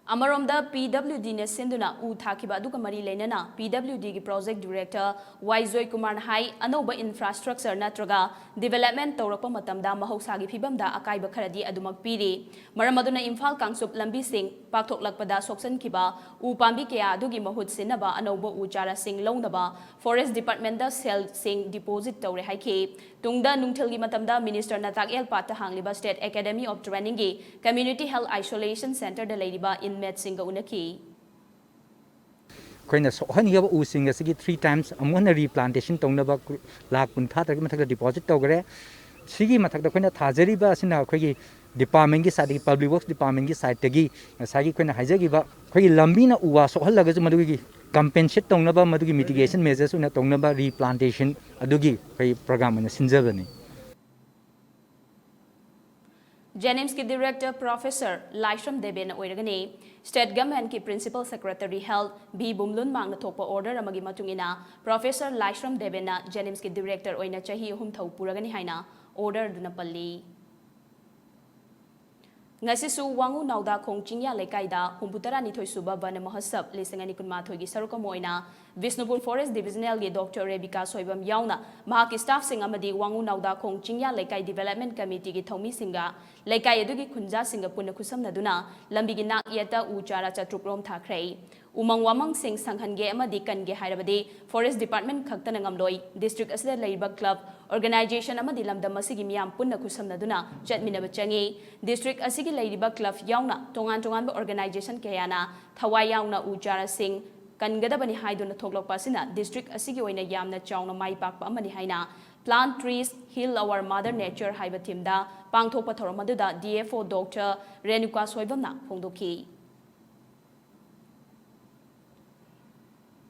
ꯑꯃꯔꯣꯝꯗ, ꯄꯤ ꯗꯕ꯭ꯂꯤꯎ ꯗꯤꯅ ꯁꯤꯟꯗꯨꯅ ꯎ ꯊꯥꯈꯤꯕ ꯑꯗꯨꯒ ꯃꯔꯤ ꯂꯩꯅꯅ ꯄꯤ ꯗꯕ꯭ꯂꯤꯎ ꯗꯤꯒꯤ ꯄ꯭ꯔꯣꯖꯦꯛ ꯗꯤꯔꯦꯛꯇꯔ ꯋꯥꯏ ꯖꯣꯏꯀꯨꯃꯥꯔꯅ ꯍꯥꯏ, ꯑꯅꯧꯕ ꯏꯟꯐ꯭ꯔꯥꯁ꯭ꯇ꯭ꯔꯛꯆꯔ ꯅꯠꯇ꯭ꯔꯒ ꯗꯤꯕꯦꯂꯞꯃꯦꯟ ꯇꯧꯔꯛꯄ ꯃꯇꯝꯗ ꯃꯍꯧꯁꯥꯒꯤ ꯐꯤꯕꯝꯗ ꯑꯀꯥꯏꯕ ꯈꯔꯗꯤ ꯑꯗꯨꯃꯛ ꯄꯤꯔꯤ꯫ ꯃꯔꯝ ꯑꯗꯨꯅ ꯏꯝꯐꯥꯜ ꯀꯥꯡꯆꯨꯞ ꯂꯝꯕꯤꯁꯤꯡ ꯄꯥꯛꯊꯣꯛꯂꯛꯄꯗ ꯁꯣꯛꯆꯟꯈꯤꯕ ꯎ ꯄꯥꯝꯕꯤ ꯀꯌꯥ ꯑꯗꯨꯒꯤ ꯃꯍꯨꯠ ꯁꯤꯟꯅꯕ ꯑꯅꯧꯕ ꯎ ꯆꯥꯔꯥꯁꯤꯡ ꯂꯧꯅꯕ ꯐꯣꯔꯦꯁ ꯗꯤꯄꯥꯔꯠꯃꯦꯟꯗ ꯁꯦꯜꯁꯤꯡ ꯗꯤꯄꯣꯖꯤꯠ ꯇꯧꯔꯦ ꯍꯥꯏꯈꯤ꯫ ꯇꯨꯡꯗ ꯅꯨꯡꯊꯤꯜꯒꯤ ꯃꯇꯝꯗ ꯃꯤꯅꯤꯁꯇꯔꯅ ꯇꯥꯛꯌꯦꯜ ꯄꯥꯠꯇ ꯍꯥꯡꯂꯤꯕ State Academy of Trainingꯒꯤ Community Health Isolation Centreꯗ ꯂꯩꯔꯤꯕ inmateꯁꯤꯡꯒ ꯎꯅꯈꯤ꯫ ꯑꯩꯈꯣꯏꯅ ꯁꯣꯛꯍꯟꯈꯤꯕ ꯎꯁꯤꯡ ꯑꯁꯤꯒꯤ three times ꯑꯃꯨꯛ ꯍꯟꯅ replantation ꯇꯧꯅꯕ ꯀ꯭ꯔꯨ-, ꯂꯥꯈ ꯀꯨꯟꯊ꯭ꯔꯥ ꯇꯔꯦꯠꯀꯤ ꯃꯊꯛꯇ deposit ꯇꯧꯈ꯭ꯔꯦ꯫ ꯁꯤꯒꯤ ꯃꯊꯛꯇ ꯑꯩꯈꯣꯏꯅ ꯊꯥꯖꯔꯤꯕ ꯑꯁꯤꯅ ꯑꯩꯈꯣꯏꯒꯤ departmentꯀꯤ sideꯇꯒꯤ, Public Works departmentꯀꯤ sideꯇꯒꯤ ꯉꯁꯥꯏꯒꯤ ꯑꯩꯈꯣꯏꯅ ꯍꯥꯏꯖꯈꯤꯕ ꯑꯩꯈꯣꯏꯒꯤ ꯂꯝꯕꯤꯅ ꯎ ꯋꯥ ꯁꯣꯛꯍꯜꯂꯒꯁꯨ ꯃꯗꯨꯒꯤ compensate ꯇꯧꯅꯕ, ꯃꯗꯨꯒꯤ mitigation measures ꯑꯣꯏꯅ ꯇꯧꯅꯕ replantation ꯑꯗꯨꯒꯤ ꯑꯩꯈꯣꯏ program ꯑꯣꯏꯅ ꯁꯤꯟꯖꯕꯅꯤ꯫ JNIMSꯀꯤ director Professor ꯂꯥꯏꯁ꯭ꯔꯝ ꯗꯦꯕꯦꯟꯅ ꯑꯣꯏꯔꯒꯅꯤ꯫ State Governmentꯀꯤ Principal Secretary Health ꯚꯤ ꯕꯨꯝꯂꯨꯟ ꯃꯥꯡꯅ ꯊꯣꯛꯄ order ꯑꯃꯒꯤ ꯃꯇꯨꯡ ꯏꯟꯅ Professor ꯂꯥꯏꯁ꯭ꯔꯝ ꯗꯦꯕꯦꯟꯅ JNIMSꯀꯤ director ꯑꯣꯏꯅ ꯆꯍꯤ ꯑꯍꯨꯝ ꯊꯧ ꯄꯨꯔꯒꯅꯤ ꯍꯥꯏꯅ order ꯑꯗꯨꯅ ꯄꯜꯂꯤ꯫ ꯉꯁꯤꯁꯨ ꯋꯥꯉꯨ ꯅꯥꯎꯗꯥꯈꯣꯡ ꯆꯤꯡꯌꯥ ꯂꯩꯀꯥꯏꯗ ꯍꯨꯝꯐꯨ ꯇꯔꯥꯅꯤꯊꯣꯏ ꯁꯨꯕ ꯕꯟ ꯃꯍꯣꯠꯁꯕ ꯂꯤꯁꯤꯡ ꯑꯅꯤ ꯀꯨꯟꯃꯥꯊꯣꯏꯒꯤ ꯁꯔꯨꯛ ꯑꯃ ꯑꯣꯏꯅ ꯕꯤꯁꯅꯨꯄꯨꯔ Forest Divisionalꯒꯤ Doctor ꯔꯦꯕꯤꯀꯥ ꯁꯣꯏꯕꯝ ꯌꯥꯎꯅ ꯃꯍꯥꯛꯀꯤ staffꯁꯤꯡ ꯑꯃꯗꯤ ꯋꯥꯉꯨ ꯅꯥꯎꯗꯥꯈꯣꯡ ꯆꯤꯡꯌꯥ ꯂꯩꯀꯥꯏ development committeeꯒꯤ ꯊꯧꯃꯤꯁꯤꯡꯒ ꯂꯩꯀꯥꯏ ꯑꯗꯨꯒꯤ ꯈꯨꯟꯖꯥꯁꯤꯡꯒ ꯄꯨꯟꯅ ꯈꯨꯠꯁꯝꯅꯗꯨꯅ ꯂꯝꯕꯤꯒꯤ ꯅꯥꯛ ꯌꯦꯠꯇ ꯎ ꯆꯥꯔꯥ ꯆꯥꯇ꯭ꯔꯨꯛ ꯔꯣꯝ ꯊꯥꯈ꯭ꯔꯦ꯫ ꯎꯃꯪ ꯋꯥꯃꯪꯁꯤꯡ ꯁꯪꯍꯟꯒꯦ ꯑꯃꯗꯤ ꯀꯟꯒꯦ ꯍꯥꯏꯔꯕꯗꯤ Forest Department ꯈꯛꯇꯅ ꯉꯝꯂꯣꯏ꯫ District ꯑꯁꯤꯗ ꯂꯩꯔꯤꯕ club, organization ꯑꯃꯗꯤ ꯂꯝꯗꯝ ꯑꯁꯤꯒꯤ ꯃꯤꯌꯥꯝ ꯄꯨꯟꯅ ꯈꯨꯠꯁꯝꯅꯗꯨꯅ ꯆꯠꯃꯤꯟꯅꯕ ꯆꯪꯏ꯫ District ꯑꯁꯤꯒꯤ ꯂꯩꯔꯤꯕ club ꯌꯥꯎꯅ ꯇꯣꯉꯥꯟ ꯇꯣꯉꯥꯟꯕ organization ꯀꯌꯥꯅ ꯊꯋꯥꯏ ꯌꯥꯎꯅ ꯎ ꯆꯥꯔꯥꯁꯤꯡ ꯀꯟꯒꯗꯕꯅꯤ ꯍꯥꯏꯗꯨꯅ ꯊꯣꯛꯂꯛꯄ ꯑꯁꯤꯅ district ꯑꯁꯤꯒꯤ ꯑꯣꯏꯅ ꯌꯥꯝꯅ ꯆꯥꯎꯅ ꯃꯥꯏ ꯄꯥꯛꯄ ꯑꯃꯅꯤ ꯍꯥꯏꯅ Plant Trees, Heal Our Mother Nature ꯍꯥꯏꯕ themeꯗ ꯄꯥꯡꯊꯣꯛꯄ ꯊꯧꯔꯝ ꯑꯗꯨꯗ DFO Doctor ꯔꯦꯅꯨꯀꯥ ꯁꯣꯏꯕꯝꯅ ꯐꯣꯡꯗꯣꯛꯈꯤ꯫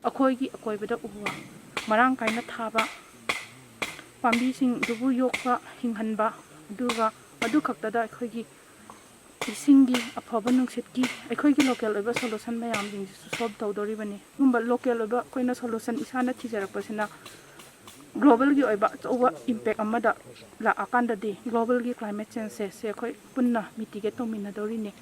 ꯑꯩꯈꯣꯏꯒꯤ ꯑꯀꯣꯏꯕꯗ ꯎ ꯋꯥ ꯃꯔꯥꯡ ꯀꯥꯏꯅ ꯊꯥꯕ, ꯄꯥꯝꯕꯤꯁꯤꯡꯗꯨꯕꯨ ꯌꯣꯛꯄ, ꯍꯤꯡꯍꯟꯕ, ꯑꯗꯨꯒ ꯑꯗꯨ ꯈꯛꯇꯗ ꯑꯩꯈꯣꯏꯒꯤ ꯏꯁꯤꯡꯒꯤ, ꯑꯐꯕ ꯅꯨꯡꯁꯤꯠꯀꯤ, ꯑꯩꯈꯣꯏꯒꯤ local ꯑꯣꯏꯕ solution ꯃꯌꯥꯝꯁꯤꯡꯁꯤꯁꯨ solve ꯇꯧꯗꯧꯔꯤꯕꯅꯤ꯫ ꯑꯗꯨꯒꯨꯝꯕ local ꯑꯣꯏꯕ ꯑꯩꯈꯣꯏꯅ solution ꯏꯁꯥꯅ ꯊꯤꯖꯔꯛꯄꯁꯤꯅ globalꯒꯤ ꯑꯣꯏꯕ ꯑꯆꯧꯕ impact ꯑꯃꯗ ꯂꯥꯛꯑꯀꯥꯟꯗꯗꯤ globalꯒꯤ climate changeꯁꯦ, ꯁꯦ ꯑꯩꯈꯣꯏ ꯄꯨꯟꯅ mitigate ꯇꯧꯃꯤꯟꯅꯗꯧꯔꯤꯅꯤ꯫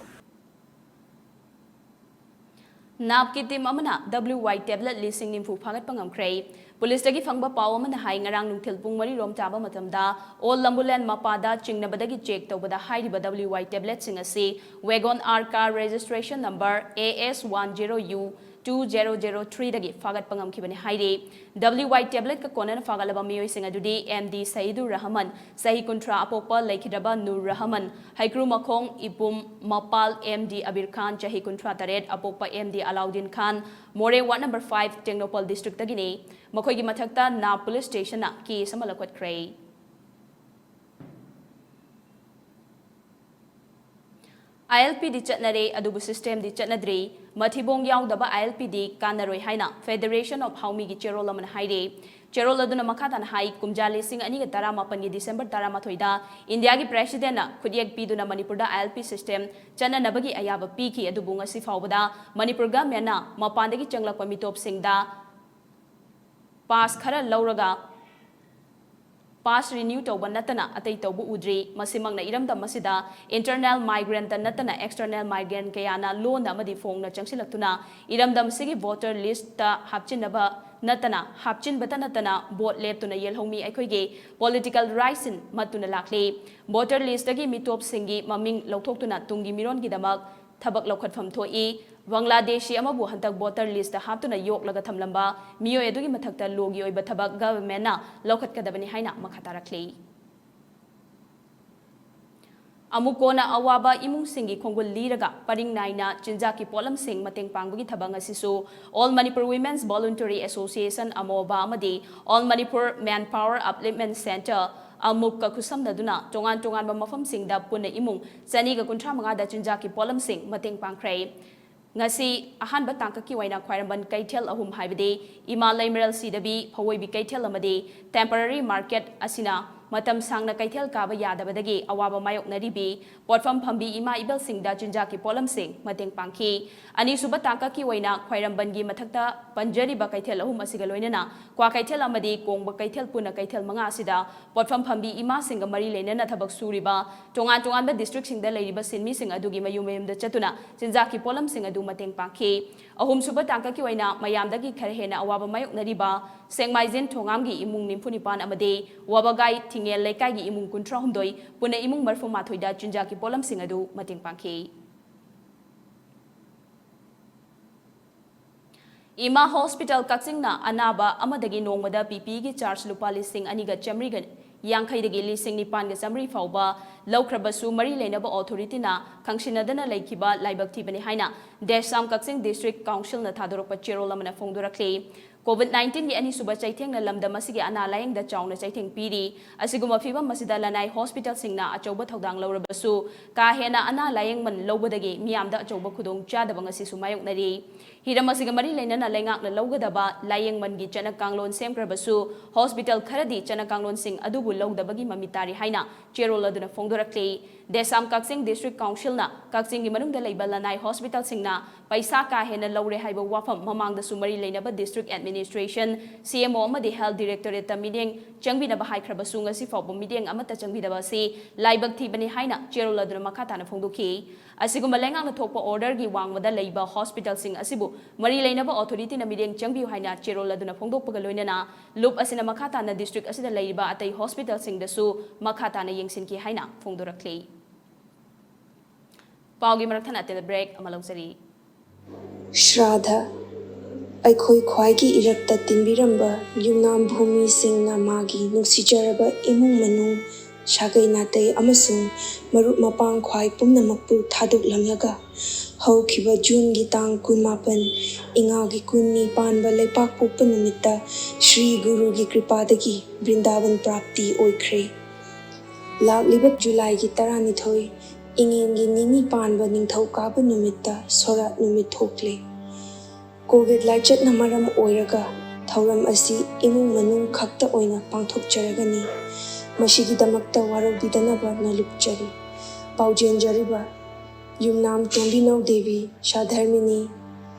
ꯅꯥꯞꯀꯤ ꯇꯤꯝ ꯑꯃꯅ W Y ꯇꯦꯕ꯭ꯂꯦꯠ ꯂꯤꯁꯤꯡ ꯅꯤꯐꯨ ꯐꯥꯒꯠꯄ ꯉꯝꯈ꯭ꯔꯦ꯫ ꯄꯨꯂꯤꯁꯇꯒꯤ ꯐꯪꯕ ꯄꯥꯎ ꯑꯃꯅ ꯍꯥꯏ, ꯉꯔꯥꯡ ꯅꯨꯡꯊꯤꯜ ꯄꯨꯡ ꯃꯔꯤ ꯔꯣꯝ ꯇꯥꯕ ꯃꯇꯝꯗ ꯑꯣꯜ ꯂꯝꯕꯨꯂꯦꯟ ꯃꯄꯥꯗ ꯆꯤꯡꯅꯕꯗꯒꯤ ꯆꯦꯛ ꯇꯧꯕꯗ ꯍꯥꯏꯔꯤꯕ W Y ꯇꯦꯕ꯭ꯂꯦꯠꯁꯤꯡ ꯑꯁꯤ wagon R car registration number A S one zero U two zero zero three ꯗꯒꯤ ꯐꯥꯒꯠꯄ ꯉꯝꯈꯤꯕꯅꯤ ꯍꯥꯏꯔꯤ꯫ W Y ꯇꯦꯕ꯭ꯂꯦꯠꯀ ꯀꯣꯟꯅꯅ ꯐꯥꯒꯠꯂꯕ ꯃꯤꯑꯣꯏꯁꯤꯡ ꯑꯗꯨꯗꯤ M D ꯁꯌꯤꯗꯨꯔ ꯔꯍꯃꯟ, ꯆꯍꯤ ꯀꯨꯟꯊ꯭ꯔꯥ, ꯑꯄꯣꯛꯄ ꯂꯩꯈꯤꯗ꯭ꯔꯕ ꯅꯨꯔ ꯔꯍꯃꯟ, ꯍꯩꯀ꯭ꯔꯨꯃꯈꯣꯡ ꯏꯄꯨꯝ ꯃꯄꯥꯜ, M D ꯑꯕꯤꯔ ꯈꯥꯟ, ꯆꯍꯤ ꯀꯨꯟꯊ꯭ꯔꯥ ꯇꯔꯦꯠ, ꯑꯄꯣꯛꯄ M D ꯑꯂꯥꯎꯗꯤꯟ ꯈꯥꯟ, ꯃꯣꯔꯦ ꯋꯥꯔꯗ ꯅꯝꯕꯔ five, ꯇꯦꯡꯅꯧꯄꯜ ꯗꯤꯁꯇ꯭ꯔꯤꯛꯇꯒꯤꯅꯤ꯫ ꯃꯈꯣꯏꯒꯤ ꯃꯊꯛꯇ ꯅꯥꯞ ꯄꯨꯂꯤꯁ ꯁ꯭ꯇꯦꯁꯟꯅ ꯀꯦꯁ ꯑꯃ ꯂꯧꯈꯠꯈ꯭ꯔꯦ꯫ I L P ꯗꯤ ꯆꯠꯅꯔꯦ, ꯑꯗꯨꯕꯨ ꯁꯤꯁꯇꯦꯝꯗꯤ ꯆꯠꯅꯗ꯭ꯔꯤ꯫ ꯃꯊꯤꯕꯣꯡ ꯌꯥꯎꯗꯕ I L P ꯗꯤ ꯀꯥꯟꯅꯔꯣꯏ ꯍꯥꯏꯅ Federation of ꯍꯥꯎꯃꯤꯒꯤ ꯆꯦꯔꯣꯜ ꯑꯃꯅ ꯍꯥꯏꯔꯦ꯫ ꯆꯦꯔꯣꯜ ꯑꯗꯨꯅ ꯃꯈꯥ ꯇꯥꯅ ꯍꯥꯏ, ꯀꯨꯝꯖꯥ ꯂꯤꯁꯤꯡ ꯑꯅꯤꯒ ꯇꯔꯥꯃꯥꯄꯟꯒꯤ ꯗꯤꯁꯦꯝꯕꯔ ꯇꯔꯥꯃꯥꯊꯣꯏꯗ ꯏꯟꯗꯤꯌꯥꯒꯤ ꯄ꯭ꯔꯦꯁꯤꯗꯦꯟꯠꯅ ꯈꯨꯠꯌꯦꯛ ꯄꯤꯗꯨꯅ ꯃꯅꯤꯄꯨꯔꯗ I L P ꯁꯤꯁꯇꯦꯝ ꯆꯠꯅꯅꯕꯒꯤ ꯑꯌꯥꯕ ꯄꯤꯈꯤ, ꯑꯗꯨꯕꯨ ꯉꯁꯤ ꯐꯥꯎꯕꯗ ꯃꯅꯤꯄꯨꯔ ꯒꯚꯔꯟꯃꯦꯟꯠꯅ ꯃꯄꯥꯟꯗꯒꯤ ꯆꯪꯂꯛꯄ ꯃꯤꯇꯣꯞꯁꯤꯡꯗ ꯄꯥꯁ ꯈꯔ ꯂꯧꯔꯒ ꯄꯥꯁ ꯔꯤꯅ꯭ꯌꯨ ꯇꯧꯕ ꯅꯠꯇꯅ ꯑꯇꯩ ꯇꯧꯕ ꯎꯗ꯭ꯔꯤ꯫ ꯃꯁꯤꯃꯛꯅ ꯏꯔꯝꯗꯝ ꯑꯁꯤꯗ ꯏꯟꯇꯔꯅꯦꯜ ꯃꯥꯏꯒ꯭ꯔꯦꯟꯠꯇ ꯅꯠꯇꯅ ꯑꯦꯛꯁꯇꯔꯅꯦꯜ ꯃꯥꯏꯒ꯭ꯔꯦꯟꯠ ꯀꯌꯥꯅ ꯂꯣꯟꯅ ꯑꯃꯗꯤ ꯐꯣꯡꯅ ꯆꯪꯁꯤꯜꯂꯛꯇꯨꯅ ꯏꯔꯝꯗꯝ ꯑꯁꯤꯒꯤ ꯚꯣꯇꯔ ꯂꯤꯁꯠꯇ ꯍꯥꯞꯆꯤꯟꯅꯕ ꯅꯠꯇꯅ, ꯍꯥꯞꯆꯤꯟꯕꯇ ꯅꯠꯇꯅ ꯚꯣꯠ ꯂꯦꯞꯇꯨꯅ ꯌꯦꯜꯍꯧꯃꯤ ꯑꯩꯈꯣꯏꯒꯤ ꯄꯣꯂꯤꯇꯤꯀꯦꯜ ꯔꯥꯏꯠꯁꯤꯡ ꯃꯠꯇꯨꯅ ꯂꯥꯛꯂꯤ꯫ ꯚꯣꯇꯔ ꯂꯤꯁꯇꯒꯤ ꯃꯤꯇꯣꯞꯁꯤꯡꯒꯤ ꯃꯃꯤꯡ ꯂꯧꯊꯣꯛꯇꯨꯅ ꯇꯨꯡꯒꯤ ꯃꯤꯔꯣꯟꯒꯤꯗꯃꯛ ꯊꯕꯛ ꯂꯧꯈꯠꯐꯝ ꯊꯣꯛꯏ꯫ ꯕꯪꯒ꯭ꯂꯥꯗꯦꯁꯤ ꯑꯃꯕꯨ ꯍꯟꯗꯛ ꯚꯣꯇꯔ ꯂꯤꯁꯇ ꯍꯥꯞꯇꯨꯅ ꯌꯣꯛꯂꯒ ꯊꯝꯂꯝꯕ ꯃꯤꯑꯣꯏ ꯑꯗꯨꯒꯤ ꯃꯊꯛꯇ ꯂꯣꯒꯤ ꯑꯣꯏꯕ ꯊꯕꯛ ꯒꯚꯔꯟꯃꯦꯟꯠꯅ ꯂꯧꯈꯠꯀꯗꯕꯅꯤ ꯍꯥꯏꯅ ꯃꯈꯥ ꯇꯥꯔꯛꯂꯤ꯫ ꯑꯃꯨꯛ ꯀꯣꯟꯅ ꯑꯋꯥꯕ ꯏꯃꯨꯡꯁꯤꯡꯒꯤ ꯈꯣꯡꯒꯨꯜ ꯂꯤꯔꯒ ꯄꯔꯤꯡ ꯅꯥꯏꯅ ꯆꯤꯟꯖꯥꯛꯀꯤ ꯄꯣꯠꯂꯝꯁꯤꯡ ꯃꯇꯦꯡ ꯄꯥꯡꯕꯒꯤ ꯊꯕꯛ ꯉꯁꯤꯁꯨ All Manipur Women's Voluntary Association, ꯑꯃꯣꯕꯥ, ꯑꯃꯗꯤ All Manipur Manpower Upliftment Centre, ꯑꯃꯨꯛꯀ ꯈꯨꯠꯁꯝꯅꯗꯨꯅ ꯇꯣꯉꯥꯟ ꯇꯣꯉꯥꯟꯕ ꯃꯐꯝꯁꯤꯡꯗ ꯄꯨꯟꯅ ꯏꯃꯨꯡ ꯆꯅꯤꯒ ꯀꯨꯟꯊ꯭ꯔꯥ ꯃꯉꯥꯗ ꯆꯤꯟꯖꯥꯛꯀꯤ ꯄꯣꯠꯂꯝꯁꯤꯡ ꯃꯇꯦꯡ ꯄꯥꯡꯈ꯭ꯔꯦ꯫ ꯉꯁꯤ ꯑꯍꯥꯟꯕ ꯇꯥꯡꯀꯛꯀꯤ ꯑꯣꯏꯅ ꯈ꯭ꯋꯥꯏꯔꯝꯕꯟ ꯀꯩꯊꯦꯜ ꯑꯍꯨꯝ, ꯍꯥꯏꯕꯗꯤ ꯏꯃꯥ ꯂꯩꯃꯔꯦꯜ ꯁꯤꯗꯕꯤ, ꯐꯧꯑꯣꯏꯕꯤ ꯀꯩꯊꯦꯜ ꯑꯃꯗꯤ temporary market ꯑꯁꯤꯅ ꯃꯇꯝ ꯁꯥꯡꯅ ꯀꯩꯊꯦꯜ ꯀꯥꯕ ꯌꯥꯗꯕꯗꯒꯤ ꯑꯋꯥꯕ ꯃꯥꯌꯣꯛꯅꯔꯤꯕꯤ ꯄꯣꯠꯐꯝ ꯐꯝꯕꯤ ꯏꯃꯥ ꯏꯕꯦꯜꯁꯤꯡꯗ ꯆꯤꯟꯖꯥꯛꯀꯤ ꯄꯣꯠꯂꯝꯁꯤꯡ ꯃꯇꯦꯡ ꯄꯥꯡꯈꯤ꯫ ꯑꯅꯤꯁꯨꯕ ꯇꯥꯡꯀꯛꯀꯤ ꯑꯣꯏꯅ ꯈ꯭ꯋꯥꯏꯔꯝꯕꯟꯒꯤ ꯃꯊꯛꯇ ꯄꯟꯖꯔꯤꯕ ꯀꯩꯊꯦꯜ ꯑꯍꯨꯝ ꯑꯁꯤꯒ ꯂꯣꯏꯅꯅ ꯀ꯭ꯋꯥꯀꯩꯊꯦꯜ ꯑꯃꯗꯤ ꯀꯣꯡꯕ ꯀꯩꯊꯦꯜ ꯄꯨꯟꯅ ꯀꯩꯊꯦꯜ ꯃꯉꯥ ꯑꯁꯤꯗ ꯄꯣꯠꯐꯝ ꯐꯝꯕꯤ ꯏꯃꯥꯁꯤꯡꯒ ꯃꯔꯤ ꯂꯩꯅꯅ ꯊꯕꯛ ꯁꯨꯔꯤꯕ ꯇꯣꯉꯥꯟ ꯇꯣꯉꯥꯟꯕ ꯗꯤꯁꯇ꯭ꯔꯤꯛꯁꯤꯡꯗ ꯂꯩꯔꯤꯕ ꯁꯤꯟꯃꯤꯁꯤꯡ ꯑꯗꯨꯒꯤ ꯃꯌꯨꯝ ꯃꯌꯨꯝꯗ ꯆꯠꯇꯨꯅ ꯆꯤꯟꯖꯥꯛꯀꯤ ꯄꯣꯠꯂꯝꯁꯤꯡ ꯑꯗꯨ ꯃꯇꯦꯡ ꯄꯥꯡꯈꯤ꯫ ꯑꯍꯨꯝꯁꯨꯕ ꯇꯥꯡꯀꯛꯀꯤ ꯑꯣꯏꯅ ꯃꯌꯥꯝꯗꯒꯤ ꯈꯔ ꯍꯦꯟꯅ ꯑꯋꯥꯕ ꯃꯥꯌꯣꯛꯅꯔꯤꯕ ꯁꯦꯡꯃꯥꯏꯖꯦꯟ ꯊꯣꯉꯥꯝꯒꯤ ꯏꯃꯨꯡ ꯅꯤꯐꯨ ꯅꯤꯄꯥꯟ ꯑꯃꯗꯤ ꯋꯥꯕꯒꯥꯏ ꯊꯤꯡꯉꯦꯜ ꯂꯩꯀꯥꯏꯒꯤ ꯏꯃꯨꯡ ꯀꯨꯟꯊ꯭ꯔꯥ ꯍꯨꯝꯗꯣꯏ ꯄꯨꯟꯅ ꯏꯃꯨꯡ ꯃꯔꯐꯨ ꯃꯥꯊꯣꯏꯗ ꯆꯤꯟꯖꯥꯛꯀꯤ ꯄꯣꯠꯂꯝꯁꯤꯡ ꯑꯗꯨ ꯃꯇꯦꯡ ꯄꯥꯡꯈꯤ꯫ ꯏꯃꯥ ꯍꯣꯁꯄꯤꯇꯥꯜ ꯀꯛꯆꯤꯡꯅ ꯑꯅꯥꯕ ꯑꯃꯗꯒꯤ ꯅꯣꯡꯃꯗ ꯄꯤ ꯄꯤꯒꯤ ꯆꯥꯔꯖ ꯂꯨꯄꯥ ꯂꯤꯁꯤꯡ ꯑꯅꯤꯒ ꯆꯥꯃꯔꯤꯒ ꯌꯥꯡꯈꯩꯗꯒꯤ ꯂꯤꯁꯤꯡ ꯅꯤꯄꯥꯟꯒ ꯆꯥꯃꯔꯤ ꯐꯥꯎꯕ ꯂꯧꯈ꯭ꯔꯕꯁꯨ, ꯃꯔꯤ ꯂꯩꯅꯕ ꯑꯣꯊꯣꯔꯤꯇꯤꯅ ꯈꯪꯁꯤꯟꯅꯗꯅ ꯂꯩꯈꯤꯕ ꯂꯥꯏꯕꯛ ꯊꯤꯕꯅꯤ ꯍꯥꯏꯅ ꯗꯦꯁꯥꯝ ꯀꯛꯆꯤꯡ ꯗꯤꯁꯇ꯭ꯔꯤꯛ ꯀꯥꯎꯟꯁꯤꯜꯅ ꯊꯥꯗꯣꯔꯛꯄ ꯆꯦꯔꯣꯜ ꯑꯃꯅ ꯐꯣꯡꯗꯣꯔꯛꯂꯤ꯫ ꯀꯣꯚꯤꯗ ꯅꯥꯏꯟꯇꯤꯟꯒꯤ ꯑꯅꯤꯁꯨꯕ ꯆꯩꯊꯦꯡꯅ ꯂꯝꯗꯝ ꯑꯁꯤꯒꯤ ꯑꯅꯥ ꯂꯥꯌꯦꯡꯗ ꯆꯥꯎꯅ ꯆꯩꯊꯦꯡ ꯄꯤꯔꯤ꯫ ꯑꯁꯤꯒꯨꯝꯕ ꯐꯤꯚꯝ ꯑꯁꯤꯗ ꯂꯅꯥꯏ ꯍꯣꯁꯄꯤꯇꯥꯜꯁꯤꯡꯅ ꯑꯆꯧꯕ ꯊꯧꯗꯥꯡ ꯂꯧꯔꯕꯁꯨ, ꯀꯥ ꯍꯦꯟꯅ ꯑꯅꯥ ꯂꯥꯌꯦꯡꯃꯟ ꯂꯧꯕꯗꯒꯤ ꯃꯤꯌꯥꯝꯗ ꯑꯆꯧꯕ ꯈꯨꯗꯣꯡꯆꯥꯗꯕ ꯉꯁꯤꯁꯨ ꯃꯥꯌꯣꯛꯅꯔꯤ꯫ ꯍꯤꯔꯝ ꯑꯁꯤꯒ ꯃꯔꯤ ꯂꯩꯅꯅ ꯂꯩꯉꯥꯛꯅ ꯂꯧꯒꯗꯕ ꯂꯥꯌꯦꯡꯃꯟꯒꯤ ꯆꯠꯅ ꯀꯥꯡꯂꯣꯟ ꯁꯦꯝꯈ꯭ꯔꯕꯁꯨ, ꯍꯣꯁꯄꯤꯇꯥꯜ ꯈꯔꯗꯤ ꯆꯠꯅ ꯀꯥꯡꯂꯣꯟꯁꯤꯡ ꯑꯗꯨꯕꯨ ꯂꯧꯗꯕꯒꯤ ꯃꯃꯤ ꯇꯥꯔꯤ ꯍꯥꯏꯅ ꯆꯦꯔꯣꯜ ꯑꯗꯨꯅ ꯐꯣꯡꯗꯣꯔꯛꯂꯤ꯫ ꯗꯦꯁꯥꯝ ꯀꯛꯆꯤꯡ ꯗꯤꯁꯇ꯭ꯔꯤꯛ ꯀꯥꯎꯟꯁꯤꯜꯅ ꯀꯛꯆꯤꯡꯒꯤ ꯃꯅꯨꯡꯗ ꯂꯩꯕ ꯂꯅꯥꯏ ꯍꯣꯁꯄꯤꯇꯥꯜꯁꯤꯡꯅ ꯄꯩꯁꯥ ꯀꯥ ꯍꯦꯟꯅ ꯂꯧꯔꯦ ꯍꯥꯏꯕ ꯋꯥꯐꯝ ꯃꯃꯥꯡꯗꯁꯨ ꯃꯔꯤ ꯂꯩꯅꯕ ꯗꯤꯁꯇ꯭ꯔꯤꯛ ꯑꯦꯗꯃꯤꯅꯤꯁꯇ꯭ꯔꯦꯁꯟ, ꯁꯤ ꯑꯦꯝ ꯑꯣ ꯑꯃꯗꯤ ꯍꯦꯜꯊ ꯗꯤꯔꯦꯛꯇꯣꯔꯦꯠꯇ ꯃꯤꯠꯌꯦꯡ ꯆꯪꯕꯤꯅꯕ ꯍꯥꯏꯈ꯭ꯔꯕꯁꯨ, ꯉꯁꯤ ꯐꯥꯎꯕ ꯃꯤꯠꯌꯦꯡ ꯑꯃꯠꯇ ꯆꯪꯕꯤꯗꯕ ꯑꯁꯤ ꯂꯥꯏꯕꯛ ꯊꯤꯕꯅꯤ ꯍꯥꯏꯅ ꯆꯦꯔꯣꯜ ꯑꯗꯨꯅ ꯃꯈꯥ ꯇꯥꯅ ꯐꯣꯡꯗꯣꯛꯈꯤ꯫ ꯑꯁꯤꯒꯨꯝꯕ ꯂꯩꯉꯥꯛꯅ ꯊꯣꯛꯄ ꯑꯣꯔꯗꯔꯒꯤ ꯋꯥꯡꯃꯗ ꯂꯩꯕ ꯍꯣꯁꯄꯤꯇꯥꯜꯁꯤꯡ ꯑꯁꯤꯕꯨ ꯃꯔꯤ ꯂꯩꯅꯕ ꯑꯣꯊꯣꯔꯤꯇꯤꯅ ꯃꯤꯠꯌꯦꯡ ꯆꯪꯕꯤꯌꯨ ꯍꯥꯏꯅ ꯆꯦꯔꯣꯜ ꯑꯗꯨꯅ ꯐꯣꯡꯗꯣꯛꯄꯒ ꯂꯣꯏꯅꯅ, ꯂꯨꯞ ꯑꯁꯤꯅ ꯃꯈꯥ ꯇꯥꯅ ꯗꯤꯁꯇ꯭ꯔꯤꯛ ꯑꯁꯤꯗ ꯂꯩꯔꯤꯕ ꯑꯇꯩ ꯍꯣꯁꯄꯤꯇꯥꯜꯁꯤꯡꯗꯁꯨ ꯃꯈꯥ ꯇꯥꯅ ꯌꯦꯡꯁꯤꯟꯈꯤ ꯍꯥꯏꯅ ꯐꯣꯡꯗꯣꯔꯛꯂꯤ꯫ ꯄꯥꯎꯒꯤ ꯃꯔꯛ ꯊꯠꯅ ꯑꯇꯦꯟꯕ ꯕ꯭ꯔꯦꯛ ꯑꯃ ꯂꯧꯖꯔꯤ꯫ ꯁ꯭ꯔꯥꯙ꯫ ꯑꯩꯈꯣꯏ ꯈ꯭ꯋꯥꯏꯒꯤ ꯏꯔꯛꯇ ꯇꯤꯟꯕꯤꯔꯝꯕ ꯌꯨꯝꯅꯥꯝ ꯚꯨꯃꯤꯁꯤꯡꯅ ꯃꯥꯒꯤ ꯅꯨꯡꯁꯤꯖꯔꯕ ꯏꯃꯨꯡ ꯃꯅꯨꯡ, ꯁꯥꯒꯩ ꯅꯥꯇꯩ ꯑꯃꯁꯨꯡ ꯃꯔꯨꯞ ꯃꯄꯥꯡ ꯈ꯭ꯋꯥꯏ ꯄꯨꯝꯅꯃꯛꯄꯨ ꯊꯥꯗꯣꯛꯂꯝꯂꯒ, ꯍꯧꯈꯤꯕ ꯖꯨꯟꯒꯤ ꯇꯥꯡ ꯀꯨꯟꯃꯥꯄꯟ, ꯏꯉꯥꯒꯤ ꯀꯨꯟꯅꯤ ꯄꯥꯟꯕ ꯂꯩꯄꯥꯛꯄꯣꯛꯄ ꯅꯨꯃꯤꯠꯇ ꯁ꯭ꯔꯤ ꯒꯨꯔꯨꯒꯤ ꯀ꯭ꯔꯤꯄꯥꯗꯒꯤ ꯕ꯭ꯔꯤꯟꯗꯥꯕꯟ ꯄ꯭ꯔꯥꯞꯇꯤ ꯑꯣꯏꯈ꯭ꯔꯦ꯫ ꯂꯥꯛꯂꯤꯕ ꯖꯨꯂꯥꯏꯒꯤ ꯇꯔꯥꯅꯤꯊꯣꯏ, ꯏꯉꯦꯟꯒꯤ ꯅꯤꯅꯤ ꯄꯥꯟꯕ ꯅꯤꯡꯊꯧꯀꯥꯕ ꯅꯨꯃꯤꯠꯇ ꯁꯣꯔꯥꯠ ꯅꯨꯃꯤꯠ ꯊꯣꯛꯂꯦ꯫ ꯀꯣꯚꯤꯗ ꯂꯥꯏꯆꯠꯅ ꯃꯔꯝ ꯑꯣꯏꯔꯒ ꯊꯧꯔꯝ ꯑꯁꯤ ꯏꯃꯨꯡ ꯃꯅꯨꯡ ꯈꯛꯇ ꯑꯣꯏꯅ ꯄꯥꯡꯊꯣꯛꯆꯔꯒꯅꯤ꯫ ꯃꯁꯤꯒꯤꯗꯃꯛꯇ ꯋꯥꯔꯧꯕꯤꯗꯅꯕ ꯅꯣꯜꯂꯨꯛꯆꯔꯤ꯫ ꯄꯥꯎꯖꯦꯟꯖꯔꯤꯕ ꯌꯨꯝꯅꯥꯝ ꯇꯣꯝꯕꯤꯅꯧ ꯗꯦꯕꯤ ꯁꯥꯙꯔꯃꯤꯅꯤ,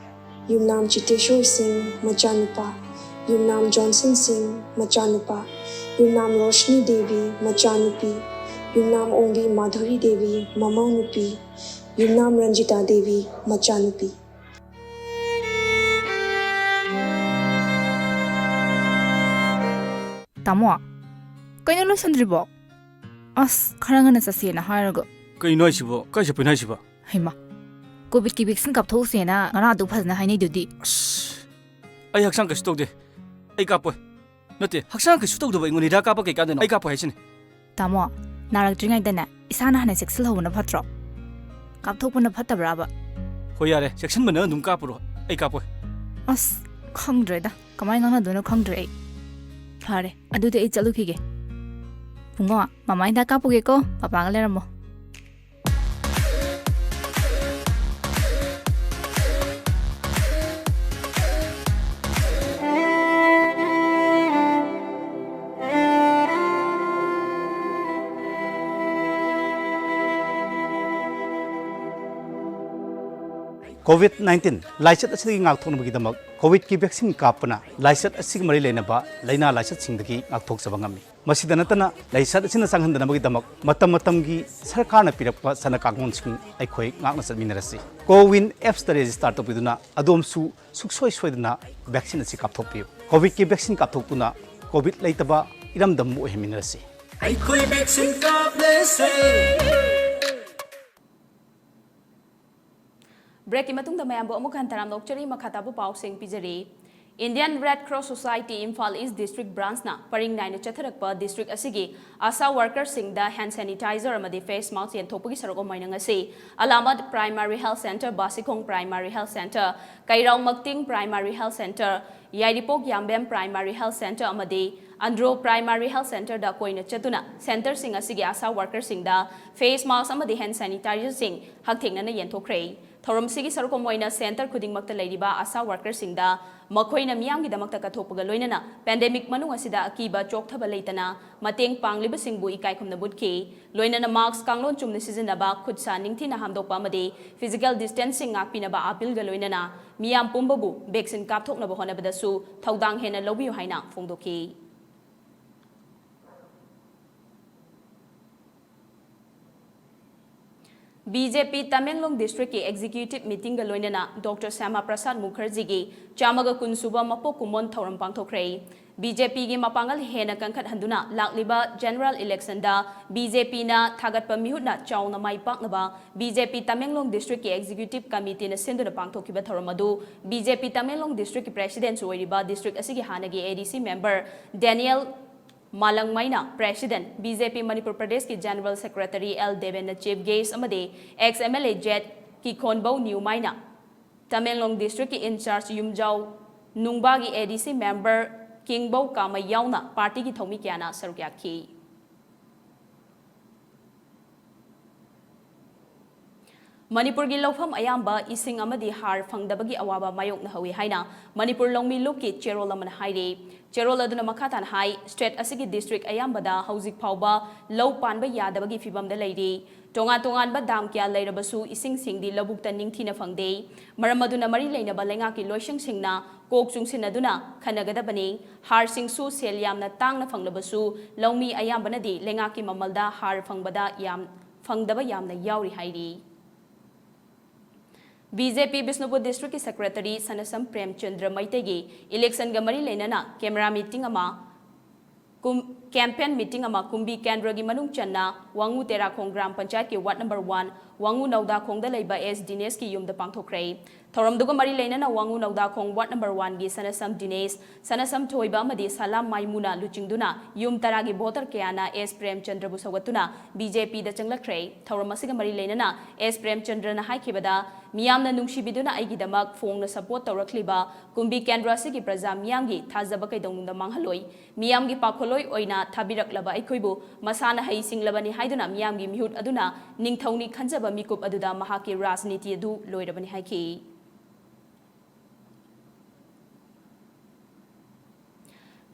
ꯌꯨꯝꯅꯥꯝ ꯆꯤꯇꯦꯁꯣꯔ ꯁꯤꯡ ꯃꯆꯥꯅꯨꯄꯥ, ꯌꯨꯝꯅꯥꯝ ꯖꯣꯟꯁꯟ ꯁꯤꯡ ꯃꯆꯥꯅꯨꯄꯥ, ꯌꯨꯝꯅꯥꯝ ꯔꯣꯁꯅꯤ ꯗꯦꯕꯤ ꯃꯆꯥꯅꯨꯄꯤ, ꯌꯨꯝꯅꯥꯝ ꯑꯣꯡꯕꯤ ꯃꯥꯙꯨꯔꯤ ꯗꯦꯕꯤ ꯃꯃꯧ ꯅꯨꯄꯤ, ꯌꯨꯝꯅꯥꯝ ꯔꯟꯖꯤꯇꯥ ꯗꯦꯕꯤ ꯃꯆꯥꯅꯨꯄꯤ꯫ ꯇꯥꯃꯣ, ꯀꯩꯅꯣ ꯂꯣꯏꯁꯟꯗ꯭ꯔꯤꯕꯣ? ꯑꯁ, ꯈꯔ ꯉꯟꯅ ꯆꯠꯁꯦꯅ ꯍꯥꯏꯔꯒ꯫ ꯀꯩꯅꯣ ꯍꯥꯏꯁꯤꯕꯣ? ꯀꯥꯏ ꯆꯠꯄꯩꯅꯣ ꯍꯥꯏꯁꯤꯕꯣ? ꯍꯩꯃꯥ, ꯀꯣꯚꯤꯗꯀꯤ ꯚꯦꯛꯁꯤꯟ ꯀꯥꯞꯊꯣꯛꯎꯁꯦꯅ ꯉꯔꯥꯡ ꯑꯗꯨ ꯐꯖꯅ ꯍꯥꯏꯅꯩꯗꯨꯗꯤ꯫ ꯑꯁ, ꯑꯩ ꯍꯛꯆꯥꯡ ꯀꯩꯁꯨ ꯇꯧꯗꯦ꯫ ꯑꯩ ꯀꯥꯞꯄꯣꯏ꯫ ꯅꯠꯇꯦ, ꯍꯛꯆꯥꯡ ꯀꯩꯁꯨ ꯇꯧꯗꯕ ꯑꯩꯉꯣꯟꯗ ꯍꯤꯗꯥꯛ ꯀꯥꯞꯄ ꯀꯩ ꯀꯥꯟꯗꯅꯣ? ꯑꯩ ꯀꯥꯞꯄꯣꯏ ꯍꯥꯏꯁꯤꯅꯤ꯫ ꯇꯥꯃꯣ, ꯅꯥꯔꯛꯇ꯭ꯔꯤꯉꯩꯗꯅꯦ ꯏꯁꯥꯅ ꯍꯥꯟꯅ ꯆꯦꯛꯁꯤꯜꯍꯧꯕꯅ ꯐꯠꯇ꯭ꯔꯣ? ꯀꯥꯞꯊꯣꯛꯄꯅ ꯐꯠꯇꯕ꯭ꯔꯥꯕ? ꯍꯣꯏ, ꯌꯥꯔꯦ, ꯆꯦꯛꯁꯤꯟꯕ ꯅꯪ ꯑꯗꯨꯝ ꯀꯥꯞꯄꯨꯔꯣ, ꯑꯩ ꯀꯥꯞꯄꯣꯏ꯫ ꯑꯁ, ꯈꯪꯗ꯭ꯔꯦꯗ, ꯀꯃꯥꯏꯅ ꯉꯥꯡꯅꯗꯣꯏꯅꯣ ꯈꯪꯗ꯭ꯔꯦ ꯑꯩ꯫ ꯐꯔꯦ, ꯑꯗꯨꯗꯤ ꯑꯩ ꯆꯠꯂꯨꯈꯤꯒꯦ꯫ ꯕꯨꯡꯉꯣ, ꯃꯃꯥ ꯍꯤꯗꯥꯛ ꯀꯥꯞꯄꯨꯒꯦꯀꯣ, ꯄꯄꯥꯒ ꯂꯩꯔꯝꯃꯣ꯫ ꯀꯣꯚꯤꯗ ꯅꯥꯏꯟꯇꯤꯟ ꯂꯥꯏꯆꯠ ꯑꯁꯤꯗꯒꯤ ꯉꯥꯛꯊꯣꯛꯅꯕꯒꯤꯗꯃꯛ ꯀꯣꯚꯤꯗꯀꯤ ꯚꯦꯛꯁꯤꯟ ꯀꯥꯞꯄꯅ ꯂꯥꯏꯆꯠ ꯑꯁꯤꯒ ꯃꯔꯤ ꯂꯩꯅꯕ ꯂꯥꯏꯅꯥ ꯂꯥꯏꯆꯠꯁꯤꯡꯗꯒꯤ ꯉꯥꯛꯊꯣꯛꯆꯕ ꯉꯝꯃꯤ꯫ ꯃꯁꯤꯗ ꯅꯠꯇꯅ ꯂꯥꯏꯆꯠ ꯑꯁꯤꯅ ꯆꯪꯍꯟꯗꯅꯕꯒꯤꯗꯃꯛ ꯃꯇꯝ ꯃꯇꯝꯒꯤ ꯁꯔꯀꯥꯔꯅ ꯄꯤꯔꯛꯄ ꯆꯠꯅ ꯀꯥꯡꯂꯣꯟꯁꯤꯡ ꯑꯩꯈꯣꯏ ꯉꯥꯛꯅ ꯆꯠꯃꯤꯟꯅꯔꯁꯤ꯫ ꯀꯣꯋꯤꯟ ꯑꯦꯞꯁꯇ ꯔꯦꯖꯤꯁꯇꯥꯔ ꯇꯧꯕꯤꯗꯨꯅ ꯑꯗꯣꯝꯁꯨ ꯁꯨꯛꯁꯣꯏ ꯁꯣꯏꯗꯅ ꯚꯦꯛꯁꯤꯟ ꯑꯁꯤ ꯀꯥꯞꯊꯣꯛꯄꯤꯌꯨ꯫ ꯀꯣꯚꯤꯗꯀꯤ ꯚꯦꯛꯁꯤꯟ ꯀꯥꯞꯊꯣꯛꯇꯨꯅ ꯀꯣꯚꯤꯗ ꯂꯩꯇꯕ ꯏꯔꯝꯗꯝ ꯑꯃ ꯑꯣꯏꯍꯟꯃꯤꯟꯅꯔꯁꯤ꯫ ꯑꯩꯈꯣꯏ ꯚꯦꯛꯁꯤꯟ ꯀꯥꯞꯂꯁꯦ꯫ ꯕ꯭ꯔꯦꯛꯀꯤ ꯃꯇꯨꯡꯗ ꯃꯌꯥꯝꯕꯨ ꯑꯃꯨꯛ ꯍꯟꯅ ꯇꯔꯥꯝꯅ ꯑꯣꯛꯆꯔꯤ꯫ ꯃꯈꯥ ꯇꯥꯕ ꯄꯥꯎꯁꯤꯡ ꯄꯤꯖꯔꯤ꯫ Indian Red Cross Society Imphal East District Branchꯅ ꯄꯔꯤꯡ ꯅꯥꯏꯅ ꯆꯠꯊꯔꯛꯄ ꯗꯤꯁꯇ꯭ꯔꯤꯛ ꯑꯁꯤꯒꯤ ꯑꯁꯥ ꯋꯥꯔꯀꯔꯁꯤꯡꯗ ꯍꯦꯟ ꯁꯦꯅꯤꯇꯥꯏꯖꯔ ꯑꯃꯗꯤ ꯐꯦꯁ ꯃꯥꯁꯛ ꯌꯦꯟꯊꯣꯛꯄꯒꯤ ꯁꯔꯨꯛ ꯑꯃ ꯑꯣꯏꯅ ꯉꯁꯤ ꯑꯂꯥꯃꯠ primary health centre, Bashikhong primary health centre, Keirao Makting primary health centre, Yairipok Yambem primary health centre ꯑꯃꯗꯤ ꯑꯟꯗ꯭ꯔꯣ ꯄ꯭ꯔꯥꯏꯃꯥꯔꯤ ꯍꯦꯜꯊ ꯁꯦꯟꯇꯔꯗ ꯀꯣꯏꯅ ꯆꯠꯇꯨꯅ ꯁꯦꯟꯇꯔꯁꯤꯡ ꯑꯁꯤꯒꯤ ꯑꯁꯥ ꯋꯥꯔꯀꯔꯁꯤꯡꯗ ꯐꯦꯁ ꯃꯥꯁꯛ ꯑꯃꯗꯤ ꯍꯦꯟ ꯁꯦꯅꯤꯇꯥꯏꯖꯔꯁꯤꯡ ꯍꯛꯊꯦꯡꯅꯅ ꯌꯦꯟꯊꯣꯛꯈ꯭ꯔꯦ꯫ ꯊꯧꯔꯝꯁꯤꯒꯤ ꯁꯔꯨꯛ ꯑꯃ ꯑꯣꯏꯅ ꯁꯦꯟꯇꯔ ꯈꯨꯗꯤꯡꯃꯛꯇ ꯂꯩꯔꯤꯕ ꯑꯥꯁꯥ ꯋꯥꯔꯀꯔꯁꯤꯡꯗ ꯃꯈꯣꯏꯅ ꯃꯤꯌꯥꯝꯒꯤꯗꯃꯛꯇ ꯀꯠꯊꯣꯛꯄꯒ ꯂꯣꯏꯅꯅ ꯄꯦꯟꯗꯦꯃꯤꯛ ꯃꯅꯨꯡ ꯑꯁꯤꯗ ꯑꯀꯤꯕ ꯆꯣꯛꯊꯕ ꯂꯩꯇꯅ ꯃꯇꯦꯡ ꯄꯥꯡꯂꯤꯕꯁꯤꯡꯕꯨ ꯏꯀꯥꯏ ꯈꯨꯝꯅꯕ ꯎꯠꯈꯤ꯫ ꯂꯣꯏꯅꯅ ꯃꯥꯁꯛ ꯀꯥꯡꯂꯣꯟ ꯆꯨꯝꯅ ꯁꯤꯖꯤꯟꯅꯕ, ꯈꯨꯠ ꯁꯥ ꯅꯤꯡꯊꯤꯅ ꯍꯥꯝꯗꯣꯛꯄ ꯑꯃꯗꯤ ꯐꯤꯖꯤꯀꯦꯜ ꯗꯤꯁꯇꯦꯟꯁꯤꯡ ꯉꯥꯛꯄꯤꯅꯕ ꯑꯥꯄꯤꯜꯒ ꯂꯣꯏꯅꯅ ꯃꯤꯌꯥꯝ ꯄꯨꯝꯕꯕꯨ ꯚꯦꯛꯁꯤꯟ ꯀꯥꯞꯊꯣꯛꯅꯕ ꯍꯣꯠꯅꯕꯗꯁꯨ ꯊꯧꯗꯥꯡ ꯍꯦꯟꯅ ꯂꯧꯕꯤꯌꯨ ꯍꯥꯏꯅ ꯐꯣꯡꯗꯣꯛꯈꯤ꯫ ꯕꯤ ꯖꯦ ꯄꯤ ꯇꯃꯦꯡꯂꯣꯡ ꯗꯤꯁꯇ꯭ꯔꯤꯛꯀꯤ ꯑꯦꯛꯖꯤꯀ꯭ꯌꯨꯇꯤꯚ ꯃꯤꯇꯤꯡꯒ ꯂꯣꯏꯅꯅ ꯗꯣꯛꯇꯔ ꯁ꯭ꯌꯥꯃꯥ ꯄ꯭ꯔꯁꯥꯗ ꯃꯨꯈꯔꯖꯤꯒꯤ ꯆꯥꯝꯃꯒ ꯀꯨꯟ ꯁꯨꯕ ꯃꯄꯣꯛ ꯀꯨꯝꯑꯣꯟ ꯊꯧꯔꯝ ꯄꯥꯡꯊꯣꯛꯈ꯭ꯔꯦ꯫ ꯕꯤ ꯖꯦ ꯄꯤꯒꯤ ꯃꯄꯥꯡꯒꯜ ꯍꯦꯟꯅ ꯀꯟꯈꯠꯍꯟꯗꯨꯅ ꯂꯥꯛꯂꯤꯕ ꯖꯦꯅꯔꯦꯜ ꯏꯂꯦꯛꯁꯟꯗ ꯕꯤ ꯖꯦ ꯄꯤꯅ ꯊꯥꯒꯠꯄ ꯃꯤꯍꯨꯠꯅ ꯆꯥꯎꯅ ꯃꯥꯏ ꯄꯥꯛꯅꯕ ꯕꯤ ꯖꯦ ꯄꯤ ꯇꯃꯦꯡꯂꯣꯡ ꯗꯤꯁꯇ꯭ꯔꯤꯛꯀꯤ ꯑꯦꯛꯖꯤꯀ꯭ꯌꯨꯇꯤꯚ ꯀꯃꯤꯇꯤꯅ ꯁꯤꯟꯗꯨꯅ ꯄꯥꯡꯊꯣꯛꯈꯤꯕ ꯊꯧꯔꯝ ꯑꯗꯨ ꯕꯤ ꯖꯦ ꯄꯤ ꯇꯃꯦꯡꯂꯣꯡ ꯗꯤꯁꯇ꯭ꯔꯤꯛꯀꯤ ꯄ꯭ꯔꯦꯁꯤꯗꯦꯟꯠꯁꯨ ꯑꯣꯏꯔꯤꯕ ꯗꯤꯁꯇ꯭ꯔꯤꯛ ꯑꯁꯤꯒꯤ ꯍꯥꯟꯅꯒꯤ A D C member Daniel ꯃꯥꯂꯪꯃꯩꯅ president, B J P Manipur ꯄ꯭ꯔꯗꯦꯁꯀꯤ ꯖꯦꯅꯔꯦꯜ ꯁꯦꯀ꯭ꯔꯦꯇꯔꯤ ꯑꯦꯜ ꯗꯦꯕꯦꯟꯅ ꯆꯤꯐ ꯒꯦꯁ꯭ꯠ ꯑꯃꯗꯤ ex M L A Z Kikhonbou ꯅ꯭ꯌꯨꯃꯥꯏꯅ ꯇꯃꯦꯡꯂꯣꯡ ꯗꯤꯁꯇ꯭ꯔꯤꯛꯀꯤ ꯏꯟꯆꯥꯔꯖ ꯌꯨꯝꯖꯥꯎ ꯅꯨꯡꯕꯥꯒꯤ ꯑꯦ ꯗꯤ ꯁꯤ ꯃꯦꯝꯕꯔ ꯀꯤꯡꯕꯧ ꯀꯥꯃꯩ ꯌꯥꯎꯅ ꯄꯥꯔꯇꯤꯒꯤ ꯊꯧꯃꯤ ꯀꯌꯥꯅ ꯁꯔꯨꯛ ꯌꯥꯈꯤ꯫ ꯃꯅꯤꯄꯨꯔꯒꯤ ꯂꯧꯐꯝ ꯑꯌꯥꯝꯕ ꯏꯁꯤꯡ ꯑꯃꯗꯤ ꯍꯥꯔ ꯐꯪꯗꯕꯒꯤ ꯑꯋꯥꯕ ꯃꯥꯌꯣꯛꯅꯍꯧꯏ ꯍꯥꯏꯅ ꯃꯅꯤꯄꯨꯔ ꯂꯧꯃꯤ ꯂꯨꯞꯀꯤ ꯆꯦꯔꯣꯜ ꯑꯃꯅ ꯍꯥꯏꯔꯤ꯫ ꯆꯦꯔꯣꯜ ꯑꯗꯨꯅ ꯃꯈꯥ ꯇꯥꯅ ꯍꯥꯏ, ꯁ꯭ꯇꯦꯠ ꯑꯁꯤꯒꯤ ꯗꯤꯁꯇ꯭ꯔꯤꯛ ꯑꯌꯥꯝꯕꯗ ꯍꯧꯖꯤꯛ ꯐꯥꯎꯕ ꯂꯧ ꯄꯥꯟꯕ ꯌꯥꯗꯕꯒꯤ ꯐꯤꯚꯝꯗ ꯂꯩꯔꯤ꯫ ꯇꯣꯉꯥꯟ ꯇꯣꯉꯥꯟꯕ ꯗꯥꯝ ꯀꯌꯥ ꯂꯩꯔꯕꯁꯨ ꯏꯁꯤꯡꯁꯤꯡꯗꯤ ꯂꯧꯕꯨꯛꯇ ꯅꯤꯡꯊꯤꯅ ꯐꯪꯗꯦ꯫ ꯃꯔꯝ ꯑꯗꯨꯅ ꯃꯔꯤ ꯂꯩꯅꯕ ꯂꯩꯉꯥꯛꯀꯤ ꯂꯣꯏꯁꯪꯁꯤꯡꯅ ꯀꯣꯛ ꯆꯨꯡꯁꯤꯟꯅꯗꯨꯅ ꯈꯟꯅꯒꯗꯕꯅꯤ꯫ ꯍꯥꯔꯁꯤꯡꯁꯨ ꯁꯦꯜ ꯌꯥꯝꯅ ꯇꯥꯡꯅ ꯐꯪꯂꯕꯁꯨ ꯂꯧꯃꯤ ꯑꯌꯥꯝꯕꯅꯗꯤ ꯂꯩꯉꯥꯛꯀꯤ ꯃꯃꯜꯗ ꯍꯥꯔ ꯐꯪꯕꯗ ꯌꯥꯝ, ꯐꯪꯗꯕ ꯌꯥꯝꯅ ꯌꯥꯎꯔꯤ ꯍꯥꯏꯔꯤ꯫ ꯕꯤ ꯖꯦ ꯄꯤ ꯕꯤꯁꯅꯨꯄꯨꯔ ꯗꯤꯁꯇ꯭ꯔꯤꯛꯀꯤ ꯁꯦꯀ꯭ꯔꯦꯇꯔꯤ ꯁꯅꯁꯝ ꯄ꯭ꯔꯦꯝꯆꯟꯗ꯭ꯔ ꯃꯩꯇꯩꯒꯤ ꯏꯂꯦꯛꯁꯟꯒ ꯃꯔꯤ ꯂꯩꯅꯅ ꯀꯦꯃꯦꯔꯥ ꯃꯤꯇꯤꯡ ꯑꯃ, ꯀꯨꯝ-, ꯀꯦꯝꯄꯦꯟ ꯃꯤꯇꯤꯡ ꯑꯃ ꯀꯨꯝꯕꯤ ꯀꯦꯟꯗ꯭ꯔꯒꯤ ꯃꯅꯨꯡ ꯆꯟꯅ ꯋꯥꯉꯨ ꯇꯦꯔꯥꯈꯣꯡ ꯒ꯭ꯔꯥꯝ ꯄꯟꯆꯥꯌꯠꯀꯤ ꯋꯥꯔꯗ ꯅꯝꯕꯔ ꯋꯥꯟ ꯋꯥꯉꯨ ꯅꯧꯗꯥꯈꯣꯡꯗ ꯂꯩꯕ ꯑꯦꯁ ꯗꯤꯅꯦꯁꯀꯤ ꯌꯨꯝꯗ ꯄꯥꯡꯊꯣꯛꯈ꯭ꯔꯦ꯫ ꯊꯧꯔꯝꯗꯨꯒ ꯃꯔꯤ ꯂꯩꯅꯅ ꯋꯥꯉꯨ ꯅꯧꯗꯥꯈꯣꯡ ꯋꯥꯔꯗ ꯅꯝꯕꯔ ꯋꯥꯟꯒꯤ ꯁꯅꯁꯝ ꯗꯤꯅꯦꯁ, ꯁꯅꯁꯝ ꯊꯣꯏꯕ ꯑꯃꯗꯤ ꯁꯂꯥꯝ ꯃꯥꯏꯃꯨꯅ ꯂꯨꯆꯤꯡꯗꯨꯅ ꯌꯨꯝ ꯇꯔꯥꯒꯤ ꯚꯣꯇꯔ ꯀꯌꯥꯅ ꯑꯦꯁ ꯄ꯭ꯔꯦꯝꯆꯟꯗ꯭ꯔꯕꯨ ꯁꯧꯒꯠꯇꯨꯅ ꯕꯤ ꯖꯦ ꯄꯤꯗ ꯆꯪꯂꯛꯈ꯭ꯔꯦ꯫ ꯊꯧꯔꯝ ꯑꯁꯤꯒ ꯃꯔꯤ ꯂꯩꯅꯅ ꯑꯦꯁ ꯄ꯭ꯔꯦꯝꯆꯟꯗ꯭ꯔꯅ ꯍꯥꯏꯈꯤꯕꯗ, ꯃꯤꯌꯥꯝꯅ ꯅꯨꯡꯁꯤꯕꯤꯗꯨꯅ ꯑꯩꯒꯤꯗꯃꯛ ꯐꯣꯡꯅ ꯁꯄꯣꯔꯠ ꯇꯧꯔꯛꯂꯤꯕ ꯀꯨꯝꯕꯤ ꯀꯦꯟꯗ꯭ꯔ ꯑꯁꯤꯒꯤ ꯄ꯭ꯔꯖꯥ ꯃꯤꯌꯥꯝꯒꯤ ꯊꯥꯖꯕ ꯀꯩꯗꯧꯅꯨꯡꯗ ꯃꯥꯡꯍꯜꯂꯣꯏ꯫ ꯃꯤꯌꯥꯝꯒꯤ ꯄꯥꯈꯣꯜꯂꯣꯏ ꯑꯣꯏꯅ ꯊꯥꯕꯤꯔꯛꯂꯕ ꯑꯩꯈꯣꯏꯕꯨ ꯃꯁꯥꯅ ꯍꯩꯁꯤꯡꯂꯕꯅꯤ ꯍꯥꯏꯗꯨꯅ ꯃꯤꯌꯥꯝꯒꯤ ꯃꯤꯍꯨꯠ ꯑꯗꯨꯅ ꯅꯤꯡꯊꯧꯅꯤ ꯈꯟꯖꯕ ꯃꯤꯀꯨꯞ ꯑꯗꯨꯗ ꯃꯍꯥꯛꯀꯤ ꯔꯥꯖꯅꯤꯇꯤ ꯑꯗꯨ ꯂꯣꯏꯔꯕꯅꯤ ꯍꯥꯏꯈꯤ꯫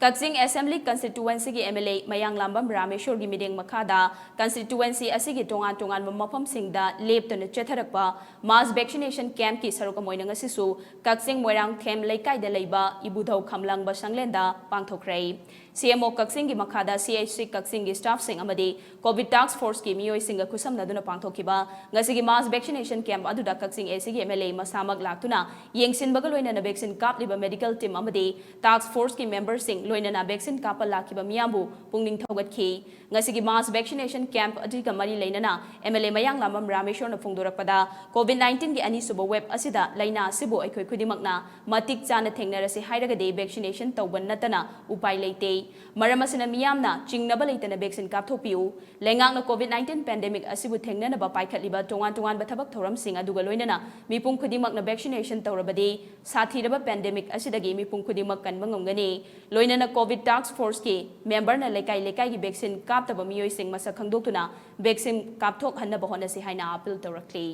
ꯀꯛꯆꯤꯡ Assembly Constituencyꯒꯤ MLA ꯃꯌꯥꯡꯂꯥꯝꯕꯝ ꯔꯥꯃꯦꯁꯣꯔꯒꯤ ꯃꯤꯠꯌꯦꯡ ꯃꯈꯥꯗ constituency ꯑꯁꯤꯒꯤ ꯇꯣꯉꯥꯟ ꯇꯣꯉꯥꯟꯕ ꯃꯐꯝꯁꯤꯡꯗ ꯂꯦꯞꯇꯅ ꯆꯠꯊꯔꯛꯄ mass vaccination campꯀꯤ ꯁꯔꯨꯛ ꯑꯃ ꯑꯣꯏꯅ ꯉꯁꯤꯁꯨ ꯀꯛꯆꯤꯡ ꯃꯣꯏꯔꯥꯡꯊꯦꯝ ꯂꯩꯀꯥꯏꯗ ꯂꯩꯕ ꯏꯕꯨꯙꯧ ꯈꯝꯂꯥꯡꯕ ꯁꯪꯂꯦꯟꯗ ꯄꯥꯡꯊꯣꯛꯈ꯭ꯔꯦ꯫ CMO ꯀꯛꯆꯤꯡꯒꯤ ꯃꯈꯥꯗ CHC ꯀꯛꯆꯤꯡꯒꯤ staffꯁꯤꯡ ꯑꯃꯗꯤ COVID task forceꯀꯤ ꯃꯤꯑꯣꯏꯁꯤꯡꯒ ꯈꯨꯠꯁꯝꯅꯗꯨꯅ ꯄꯥꯡꯊꯣꯛꯈꯤꯕ ꯉꯁꯤꯒꯤ mass vaccination camp ꯑꯗꯨꯗ ꯀꯛꯆꯤꯡ ACꯒꯤ MLA ꯃꯁꯥꯃꯛ ꯂꯥꯛꯇꯨꯅ ꯌꯦꯡꯁꯤꯟꯕꯒ ꯂꯣꯏꯅꯅ vaccine ꯀꯥꯞꯂꯤꯕ medical team ꯑꯃꯗꯤ task forceꯀꯤ memberꯁꯤꯡ ꯂꯣꯏꯅꯅ vaccine ꯀꯥꯞꯄ ꯂꯥꯛꯈꯤꯕ ꯃꯤꯌꯥꯝꯕꯨ ꯄꯨꯛꯅꯤꯡ ꯊꯧꯒꯠꯈꯤ꯫ ꯉꯁꯤꯒꯤ mass vaccination camp ꯑꯗꯨꯒ ꯃꯔꯤ ꯂꯩꯅꯅ MLA ꯃꯌꯥꯡꯂꯥꯝꯕꯝ ꯔꯥꯃꯦꯁꯣꯔꯅ ꯐꯣꯡꯗꯣꯔꯛꯄꯗ COVID nineteen ꯑꯅꯤꯁꯨꯕ wave ꯑꯁꯤꯗ ꯂꯥꯏꯅꯥ ꯑꯁꯤꯕꯨ ꯑꯩꯈꯣꯏ ꯈꯨꯗꯤꯡꯃꯛꯅ ꯃꯇꯤꯛ ꯆꯥꯅ ꯊꯦꯡꯅꯔꯁꯤ ꯍꯥꯏꯔꯒꯗꯤ vaccination ꯇꯧꯕ ꯅꯠꯇꯅ ꯎꯄꯥꯏ ꯂꯩꯇꯦ꯫ ꯃꯔꯝ ꯑꯁꯤꯅ ꯃꯤꯌꯥꯝꯅ ꯆꯤꯡꯅꯕ ꯂꯩꯇꯅ vaccine ꯀꯥꯞꯊꯣꯛꯄꯤꯌꯨ꯫ ꯂꯩꯉꯥꯛꯅ COVID nineteen pandemic ꯑꯁꯤꯕꯨ ꯊꯦꯡꯅꯅꯕ ꯄꯥꯏꯈꯠꯂꯤꯕ ꯇꯣꯉꯥꯟ ꯇꯣꯉꯥꯟꯕ ꯊꯕꯛ ꯊꯧꯔꯝꯁꯤꯡ ꯑꯗꯨꯒ ꯂꯣꯏꯅꯅ ꯃꯤꯄꯨꯝ ꯈꯨꯗꯤꯡꯃꯛꯅ vaccination ꯇꯧꯔꯕꯗꯤ ꯁꯥꯊꯤꯔꯕ pandemic ꯑꯁꯤꯗꯒꯤ ꯃꯤꯄꯨꯝ ꯈꯨꯗꯤꯡꯃꯛ ꯀꯟꯕ ꯉꯝꯒꯅꯤ꯫ ꯂꯣꯏꯅꯅ COVID task forceꯀꯤ memberꯅ ꯂꯩꯀꯥꯏ ꯂꯩꯀꯥꯏꯒꯤ vaccine ꯀꯥꯞꯇꯕ ꯃꯤꯑꯣꯏꯁꯤꯡ ꯃꯁꯛ ꯈꯪꯗꯣꯛꯇꯨꯅ vaccine ꯀꯥꯞꯊꯣꯛꯍꯟꯅꯕ ꯍꯣꯠꯅꯁꯤ ꯍꯥꯏꯅ appeal ꯇꯧꯔꯛꯂꯤ꯫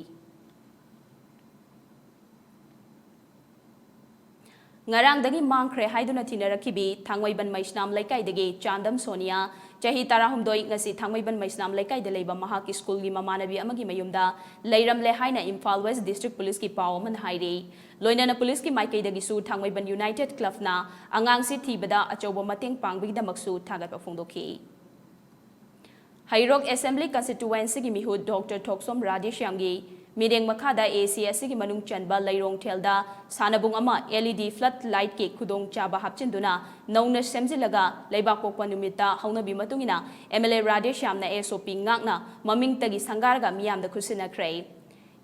ꯉꯔꯥꯡꯗꯒꯤ ꯃꯥꯡꯈ꯭ꯔꯦ ꯍꯥꯏꯗꯨꯅ ꯊꯤꯅꯔꯛꯈꯤꯕꯤ ꯊꯥꯡꯃꯩꯕꯟ ꯃꯩꯁꯅꯥꯝ ꯂꯩꯀꯥꯏꯗꯒꯤ ꯆꯥꯟꯗꯝ ꯁꯣꯅꯤꯌꯥ, ꯆꯍꯤ ꯇꯔꯥꯍꯨꯝꯗꯣꯏ, ꯉꯁꯤ ꯊꯥꯡꯃꯩꯕꯟ ꯃꯩꯁꯅꯥꯝ ꯂꯩꯀꯥꯏꯗ ꯂꯩꯕ ꯃꯍꯥꯛꯀꯤ ꯁ꯭ꯀꯨꯜꯒꯤ ꯃꯃꯥꯟꯅꯕꯤ ꯑꯃꯒꯤ ꯃꯌꯨꯝꯗ ꯂꯩꯔꯝꯂꯦ ꯍꯥꯏꯅ ꯏꯝꯐꯥꯜ West District Policeꯀꯤ ꯄꯥꯎ ꯑꯃꯅ ꯍꯥꯏꯔꯤ꯫ ꯂꯣꯏꯅꯅ policeꯀꯤ ꯃꯥꯏꯀꯩꯗꯒꯤꯁꯨ ꯊꯥꯡꯃꯩꯕꯟ United Clubꯅ ꯑꯉꯥꯡꯁꯤ ꯊꯤꯕꯗ ꯑꯆꯧꯕ ꯃꯇꯦꯡ ꯄꯥꯡꯕꯒꯤꯗꯃꯛꯁꯨ ꯊꯥꯒꯠꯄ ꯐꯣꯡꯗꯣꯛꯈꯤ꯫ ꯍꯩꯔꯣꯛ Assembly Constituencyꯒꯤ ꯃꯤꯍꯨꯠ Doctor ꯊꯣꯛꯁꯣꯝ ꯔꯥꯙꯦꯁ꯭ꯌꯥꯝꯒꯤ ꯃꯤꯠꯌꯦꯡ ꯃꯈꯥꯗ ACSCꯒꯤ ꯃꯅꯨꯡ ꯆꯟꯕ ꯂꯩꯔꯣꯡꯊꯦꯜꯗ ꯁꯥꯟꯅꯕꯨꯡ ꯑꯃ LED flood lightꯀꯤ ꯈꯨꯗꯣꯡꯆꯥꯕ ꯍꯥꯞꯆꯤꯟꯗꯨꯅ ꯅꯧꯅ ꯁꯦꯝꯖꯤꯜꯂꯒ ꯂꯩꯕꯥꯛꯄꯣꯛꯄ ꯅꯨꯃꯤꯠꯇ ꯍꯧꯅꯕꯤ ꯃꯇꯨꯡꯏꯟꯅ MLA ꯔꯥꯙꯦꯁ꯭ꯌꯥꯝꯅ SOP ꯉꯥꯛꯅ ꯃꯃꯤꯡꯇꯒꯤ ꯁꯪꯒꯥꯔꯒ ꯃꯤꯌꯥꯝꯗ ꯈꯨꯠꯁꯤꯟꯅꯈ꯭ꯔꯦ꯫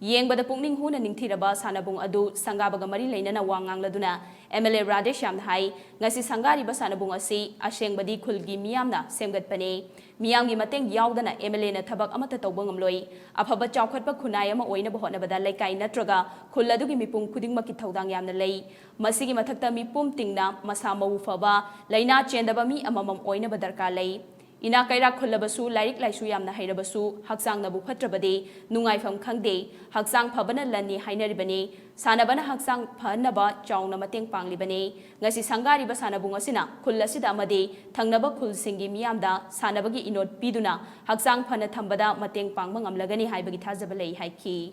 ꯌꯦꯡꯕꯗ ꯄꯨꯛꯅꯤꯡ ꯍꯨꯅ ꯅꯤꯡꯊꯤꯔꯕ ꯁꯥꯟꯅꯕꯨꯡ ꯑꯗꯨ ꯁꯪꯒꯥꯕꯒ ꯃꯔꯤ ꯂꯩꯅꯅ ꯋꯥ ꯉꯥꯡꯂꯗꯨꯅ MLA ꯔꯥꯙꯦꯁ꯭ꯌꯥꯝꯅ ꯍꯥꯏ, ꯉꯁꯤ ꯁꯪꯒꯥꯔꯤꯕ ꯁꯥꯟꯅꯕꯨꯡ ꯑꯁꯤ ꯑꯁꯦꯡꯕꯗꯤ ꯈꯨꯜꯒꯤ ꯃꯤꯌꯥꯝꯅ ꯁꯦꯝꯒꯠꯄꯅꯤ꯫ ꯃꯤꯌꯥꯝꯒꯤ ꯃꯇꯦꯡ ꯌꯥꯎꯗꯅ MLAꯅ ꯊꯕꯛ ꯑꯃꯠꯇ ꯇꯧꯕ ꯉꯝꯂꯣꯏ꯫ ꯑꯐꯕ ꯆꯥꯎꯈꯠꯄ ꯈꯨꯟꯅꯥꯏ ꯑꯃ ꯑꯣꯏꯅꯕ ꯍꯣꯠꯅꯕꯗ ꯂꯩꯀꯥꯏ ꯅꯠꯇ꯭ꯔꯒ ꯈꯨꯜ ꯑꯗꯨꯒꯤ ꯃꯤꯄꯨꯝ ꯈꯨꯗꯤꯡꯃꯛꯀꯤ ꯊꯧꯗꯥꯡ ꯌꯥꯝꯅ ꯂꯩ꯫ ꯃꯁꯤꯒꯤ ꯃꯊꯛꯇ ꯃꯤꯄꯨꯝ ꯇꯤꯡꯅ ꯃꯁꯥ ꯃꯎ ꯐꯕ, ꯂꯥꯏꯅꯥ ꯆꯦꯟꯗꯕ ꯃꯤ ꯑꯃꯃꯝ ꯑꯣꯏꯅꯕ ꯗꯔꯀꯥꯔ ꯂꯩ꯫ ꯏꯅꯥꯛ ꯀꯩꯔꯥꯛ ꯈꯨꯜꯂꯕꯁꯨ, ꯂꯥꯏꯔꯤꯛ ꯂꯥꯏꯁꯨ ꯌꯥꯝꯅ ꯍꯩꯔꯕꯁꯨ, ꯍꯛꯆꯥꯡꯅꯕꯨ ꯐꯠꯇ꯭ꯔꯕꯗꯤ ꯅꯨꯡꯉꯥꯏꯐꯝ ꯈꯪꯗꯦ꯫ ꯍꯛꯆꯥꯡ ꯐꯕꯅ ꯂꯟꯅꯤ ꯍꯥꯏꯅꯔꯤꯕꯅꯤ꯫ ꯁꯥꯟꯅꯕꯅ ꯍꯛꯆꯥꯡ ꯐꯍꯟꯅꯕ ꯆꯥꯎꯅ ꯃꯇꯦꯡ ꯄꯥꯡꯂꯤꯕꯅꯤ꯫ ꯉꯁꯤ ꯁꯪꯒꯥꯔꯤꯕ ꯁꯥꯟꯅꯕꯨꯡ ꯑꯁꯤꯅ ꯈꯨꯜ ꯑꯁꯤꯗ ꯑꯃꯗꯤ ꯊꯪꯅꯕ ꯈꯨꯜꯁꯤꯡꯒꯤ ꯃꯤꯌꯥꯝꯗ ꯁꯥꯟꯅꯕꯒꯤ ꯏꯅꯣꯠ ꯄꯤꯗꯨꯅ ꯍꯛꯆꯥꯡ ꯐꯅ ꯊꯝꯕꯗ ꯃꯇꯦꯡ ꯄꯥꯡꯕ ꯉꯝꯂꯒꯅꯤ ꯍꯥꯏꯕꯒꯤ ꯊꯥꯖꯕ ꯂꯩ ꯍꯥꯏꯈꯤ꯫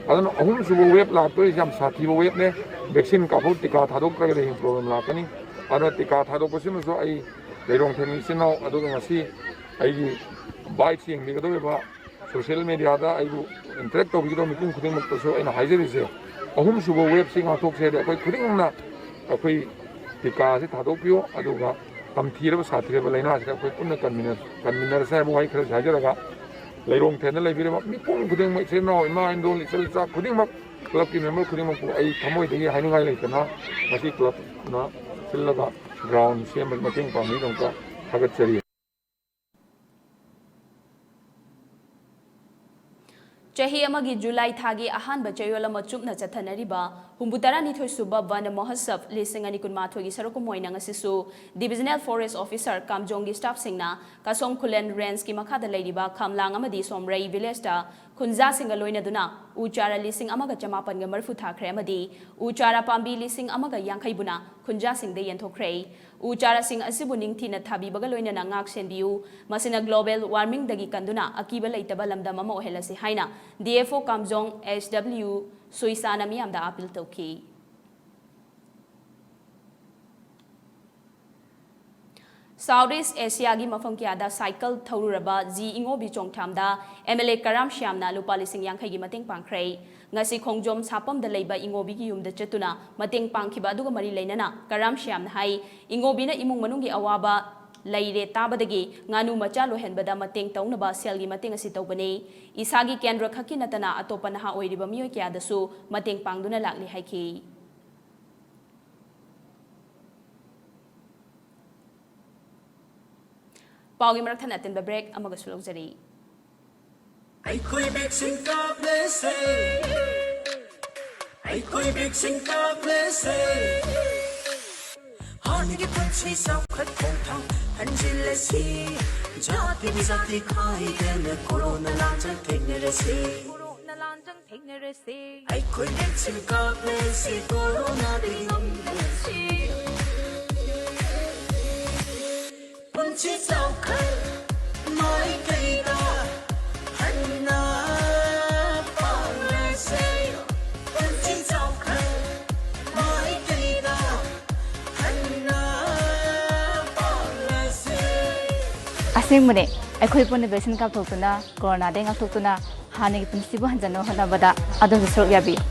ꯑꯗꯨꯅ ꯑꯍꯨꯝꯁꯨꯕ ꯋꯦꯕ ꯂꯥꯛꯇꯣꯏꯁꯦ ꯌꯥꯝ ꯁꯥꯊꯤꯕ ꯋꯦꯕꯅꯦ꯫ ꯚꯦꯛꯁꯤꯟ ꯀꯥꯞꯊꯣꯛ, ꯇꯤꯀꯥ ꯊꯥꯗꯣꯛꯇ꯭ꯔꯒꯗꯤ ꯍꯌꯦꯡ ꯄ꯭ꯔꯣꯕ꯭ꯂꯦꯝ ꯂꯥꯛꯀꯅꯤ꯫ ꯑꯗꯨꯅ ꯇꯤꯀꯥ ꯊꯥꯗꯣꯛꯄꯁꯤꯃꯁꯨ ꯑꯩ ꯂꯩꯔꯣꯡ ꯊꯦꯡ ꯏꯆꯤꯟ ꯏꯅꯥꯎ, ꯑꯗꯨꯒ ꯉꯁꯤ ꯑꯩꯒꯤ ꯕꯥꯏꯠꯁ ꯌꯦꯡꯕꯤꯒꯗꯧꯔꯤꯕ, ꯁꯣꯁꯤꯌꯦꯜ ꯃꯦꯗꯤꯌꯥꯗ ꯑꯩꯕꯨ ꯏꯟꯇꯔꯦꯛ ꯇꯧꯕꯤꯒꯗꯧꯕ ꯃꯤꯄꯨꯝ ꯈꯨꯗꯤꯡꯃꯛꯇꯁꯨ ꯑꯩꯅ ꯍꯥꯏꯖꯔꯤꯁꯦ, ꯑꯍꯨꯝꯁꯨꯕ ꯋꯦꯕꯁꯤ ꯉꯥꯛꯊꯣꯛꯁꯦ ꯍꯥꯏꯗꯤ ꯑꯩꯈꯣꯏ ꯈꯨꯗꯤꯡꯃꯛꯅ ꯑꯩꯈꯣꯏ ꯇꯤꯀꯥꯁꯤ ꯊꯥꯗꯣꯛꯄꯤꯌꯨ, ꯑꯗꯨꯒ ꯇꯝꯊꯤꯔꯕ ꯁꯥꯊꯤꯔꯕ ꯂꯥꯏꯅꯥꯁꯤꯗ ꯑꯩꯈꯣꯏ ꯄꯨꯟꯅ ꯀꯟꯃꯤꯟꯅ-, ꯀꯟꯃꯤꯟꯅꯔꯁꯦ ꯍꯥꯏꯕ ꯋꯥꯍꯩ ꯈꯔꯁꯤ ꯍꯥꯏꯖꯔꯒ, ꯂꯩꯔꯣꯡ ꯊꯦꯟꯗ ꯂꯩꯕꯤꯔꯤꯕ ꯃꯤꯄꯨꯝ ꯈꯨꯗꯤꯡꯃꯛ, ꯏꯆꯤꯜ ꯏꯅꯥꯎ, ꯏꯃꯥ, ꯏꯟꯗꯣꯜ, ꯏꯆꯜ ꯏꯆꯥ ꯈꯨꯗꯤꯡꯃꯛ, ꯀ꯭ꯂꯕꯀꯤ ꯃꯦꯝꯕꯔ ꯈꯨꯗꯤꯡꯃꯛꯄꯨ ꯑꯩ ꯊꯃꯣꯏꯗꯒꯤ ꯍꯥꯏꯅꯤꯡꯉꯥꯏ ꯂꯩꯇꯅ ꯉꯁꯤ ꯀ꯭ꯂꯕꯅ ꯁꯤꯜꯂꯒ ꯒ꯭ꯔꯥꯎꯟ ꯁꯦꯝꯕꯒꯤ ꯃꯇꯦꯡ ꯄꯥꯡꯕꯒꯤꯗꯃꯛꯇ ꯊꯥꯒꯠꯆꯔꯤ꯫ ꯆꯍꯤ ꯑꯃꯒꯤ ꯖꯨꯂꯥꯏ ꯊꯥꯒꯤ ꯑꯍꯥꯟꯕ ꯆꯌꯣꯜ ꯑꯃ ꯆꯨꯞꯅ ꯆꯠꯊꯅꯔꯤꯕ ꯍꯨꯝꯐꯨ ꯇꯔꯥꯅꯤꯊꯣꯏ ꯁꯨꯕ ꯕꯟ ꯃꯍꯣꯠꯁꯕ ꯂꯤꯁꯤꯡ ꯑꯅꯤ ꯀꯨꯟꯃꯥꯊꯣꯏꯒꯤ ꯁꯔꯨꯛ ꯀꯨꯝꯑꯣꯏꯅ ꯉꯁꯤꯁꯨ ꯗꯤꯕꯤꯖꯅꯦꯜ ꯐꯣꯔꯦꯁ ꯑꯣꯐꯤꯁꯔ ꯀꯥꯝꯖꯣꯡꯒꯤ ꯁ꯭ꯇꯥꯐꯁꯤꯡꯅ ꯀꯥꯁꯣꯡ ꯈꯨꯂꯦꯟ ꯔꯦꯟꯖꯀꯤ ꯃꯈꯥꯗ ꯂꯩꯔꯤꯕ ꯈꯥꯝꯂꯥꯡ ꯑꯃꯗꯤ ꯁꯣꯝꯔꯩ ꯚꯤꯂꯦꯖꯇ ꯈꯨꯟꯖꯥꯁꯤꯡꯒ ꯂꯣꯏꯅꯗꯨꯅ ꯎ ꯆꯥꯔ ꯂꯤꯁꯤꯡ ꯑꯃꯒ ꯆꯃꯥꯄꯟꯒ ꯃꯔꯤꯐꯨ ꯊꯥꯈ꯭ꯔꯦ ꯑꯃꯗꯤ ꯎ ꯆꯥꯔ ꯄꯥꯝꯕꯤ ꯂꯤꯁꯤꯡ ꯑꯃꯒ ꯌꯥꯡꯈꯩꯕꯨꯅ ꯈꯨꯟꯖꯥꯁꯤꯡꯗ ꯌꯦꯟꯊꯣꯛꯈ꯭ꯔꯦ꯫ ꯎ ꯆꯥꯔꯥꯁꯤꯡ ꯑꯁꯤꯕꯨ ꯅꯤꯡꯊꯤꯅ ꯊꯥꯕꯤꯕꯒ ꯂꯣꯏꯅꯅ ꯉꯥꯛ ꯁꯦꯟꯕꯤꯌꯨ꯫ ꯃꯁꯤꯅ global warmingꯗꯒꯤ ꯀꯟꯗꯨꯅ ꯑꯀꯤꯕ ꯂꯩꯇꯕ ꯂꯝꯗꯝ ꯑꯃ ꯑꯣꯏꯍꯜꯂꯁꯤ ꯍꯥꯏꯅ D F O ꯀꯥꯝꯖꯣꯡ H W ꯁꯨꯏꯁꯥꯅ ꯃꯤꯌꯥꯝꯗ ꯑꯥꯄꯤꯜ ꯇꯧꯈꯤ꯫ South East Asiaꯒꯤ ꯃꯐꯝ ꯀꯌꯥꯗ ꯁꯥꯏꯀꯜ ꯊꯧꯔꯨꯔꯕ ꯖꯤ ꯏꯉꯣꯕꯤ ꯆꯣꯡꯊꯥꯝꯗ M L A ꯀꯔꯥꯝ ꯁ꯭ꯌꯥꯝꯅ ꯂꯨꯄꯥ ꯂꯤꯁꯤꯡ ꯌꯥꯡꯈꯩꯒꯤ ꯃꯇꯦꯡ ꯄꯥꯡꯈ꯭ꯔꯦ꯫ ꯉꯁꯤ ꯈꯣꯡꯖꯣꯝ ꯁꯥꯄꯝꯗ ꯂꯩꯕ ꯏꯉꯣꯕꯤꯒꯤ ꯌꯨꯝꯗ ꯆꯠꯇꯨꯅ ꯃꯇꯦꯡ ꯄꯥꯡꯈꯤꯕ ꯑꯗꯨꯒ ꯃꯔꯤ ꯂꯩꯅꯅ ꯀꯔꯥꯝ ꯁ꯭ꯌꯥꯝꯅ ꯍꯥꯏ, ꯏꯉꯣꯕꯤꯅ ꯏꯃꯨꯡ ꯃꯅꯨꯡꯒꯤ ꯑꯋꯥꯕ ꯂꯩꯔꯦ ꯇꯥꯕꯗꯒꯤ ꯉꯥꯅꯨ ꯃꯆꯥ ꯂꯣꯏꯍꯟꯕꯗ ꯃꯇꯦꯡ ꯇꯧꯅꯕ ꯁꯦꯜꯒꯤ ꯃꯇꯦꯡ ꯑꯁꯤ ꯇꯧꯕꯅꯤ꯫ ꯏꯁꯥꯒꯤ ꯀꯦꯟꯗ꯭ꯔ ꯈꯛꯀꯤ ꯅꯠꯇꯅ ꯑꯇꯣꯞꯄ ꯅꯍꯥ ꯑꯣꯏꯔꯤꯕ ꯃꯤꯑꯣꯏ ꯀꯌꯥꯗꯁꯨ ꯃꯇꯦꯡ ꯄꯥꯡꯗꯨꯅ ꯂꯥꯛꯂꯤ ꯍꯥꯏꯈꯤ꯫ ꯄꯥꯎꯒꯤ ꯃꯔꯛ ꯊꯠꯅ ꯑꯇꯦꯟꯕ ꯕ꯭ꯔꯦꯛ ꯑꯃꯒꯁꯨ ꯂꯧꯖꯔꯤ꯫ ꯑꯩꯈꯣꯏ ꯚꯦꯛꯁꯤꯟ ꯀꯥꯞꯂꯁꯦ, ꯑꯩꯈꯣꯏ ꯚꯦꯛꯁꯤꯟ ꯀꯥꯞꯂꯁꯦ꯫ ꯍꯥꯟꯅꯒꯤ ꯄꯨꯟꯁꯤ ꯆꯥꯎꯈꯠ ꯈꯣꯡꯊꯥꯡ ꯍꯟꯖꯤꯜꯂꯁꯤ꯫ ꯖꯥꯇꯤ ꯕꯤꯖꯥꯇꯤ ꯈꯥꯏꯗꯅ ꯀꯣꯔꯣꯅꯥ ꯂꯥꯟꯖꯪ ꯊꯦꯡꯅꯔꯁꯤ꯫ ꯀꯣꯔꯣꯅꯥ ꯂꯥꯟꯖꯪ ꯊꯦꯡꯅꯔꯁꯤ꯫ ꯑꯩꯈꯣꯏ ꯚꯦꯛꯁꯤꯟ ꯀꯥꯞꯂꯁꯤ, ꯀꯣꯔꯣꯅꯥꯗꯒꯤ ꯉꯝꯂꯁꯤ꯫ ꯄꯨꯟꯁꯤ ꯆꯥꯎꯈꯠ ꯃꯥꯏꯀꯩꯗ ꯍꯟꯅ ꯄꯥꯡꯂꯁꯦ꯫ ꯄꯨꯟꯁꯤ ꯆꯥꯎꯈꯠ ꯃꯥꯏꯀꯩꯗ ꯍꯟꯅ ꯄꯥꯡꯂꯁꯦ꯫ ꯑꯁꯦꯡꯕꯅꯦ, ꯑꯩꯈꯣꯏ ꯄꯨꯟꯅ ꯚꯦꯛꯁꯤꯟ ꯀꯥꯞꯊꯣꯛꯇꯨꯅ, ꯀꯣꯔꯣꯅꯥꯗꯒꯤ ꯉꯥꯛꯊꯣꯛꯇꯨꯅ, ꯍꯥꯟꯅꯒꯤ ꯄꯨꯟꯁꯤꯕꯨ ꯍꯟꯖꯟꯅꯕ ꯍꯣꯠꯅꯕꯗ ꯑꯗꯣꯝꯁꯨ ꯁꯔꯨꯛ ꯌꯥꯕꯤꯌꯨ꯫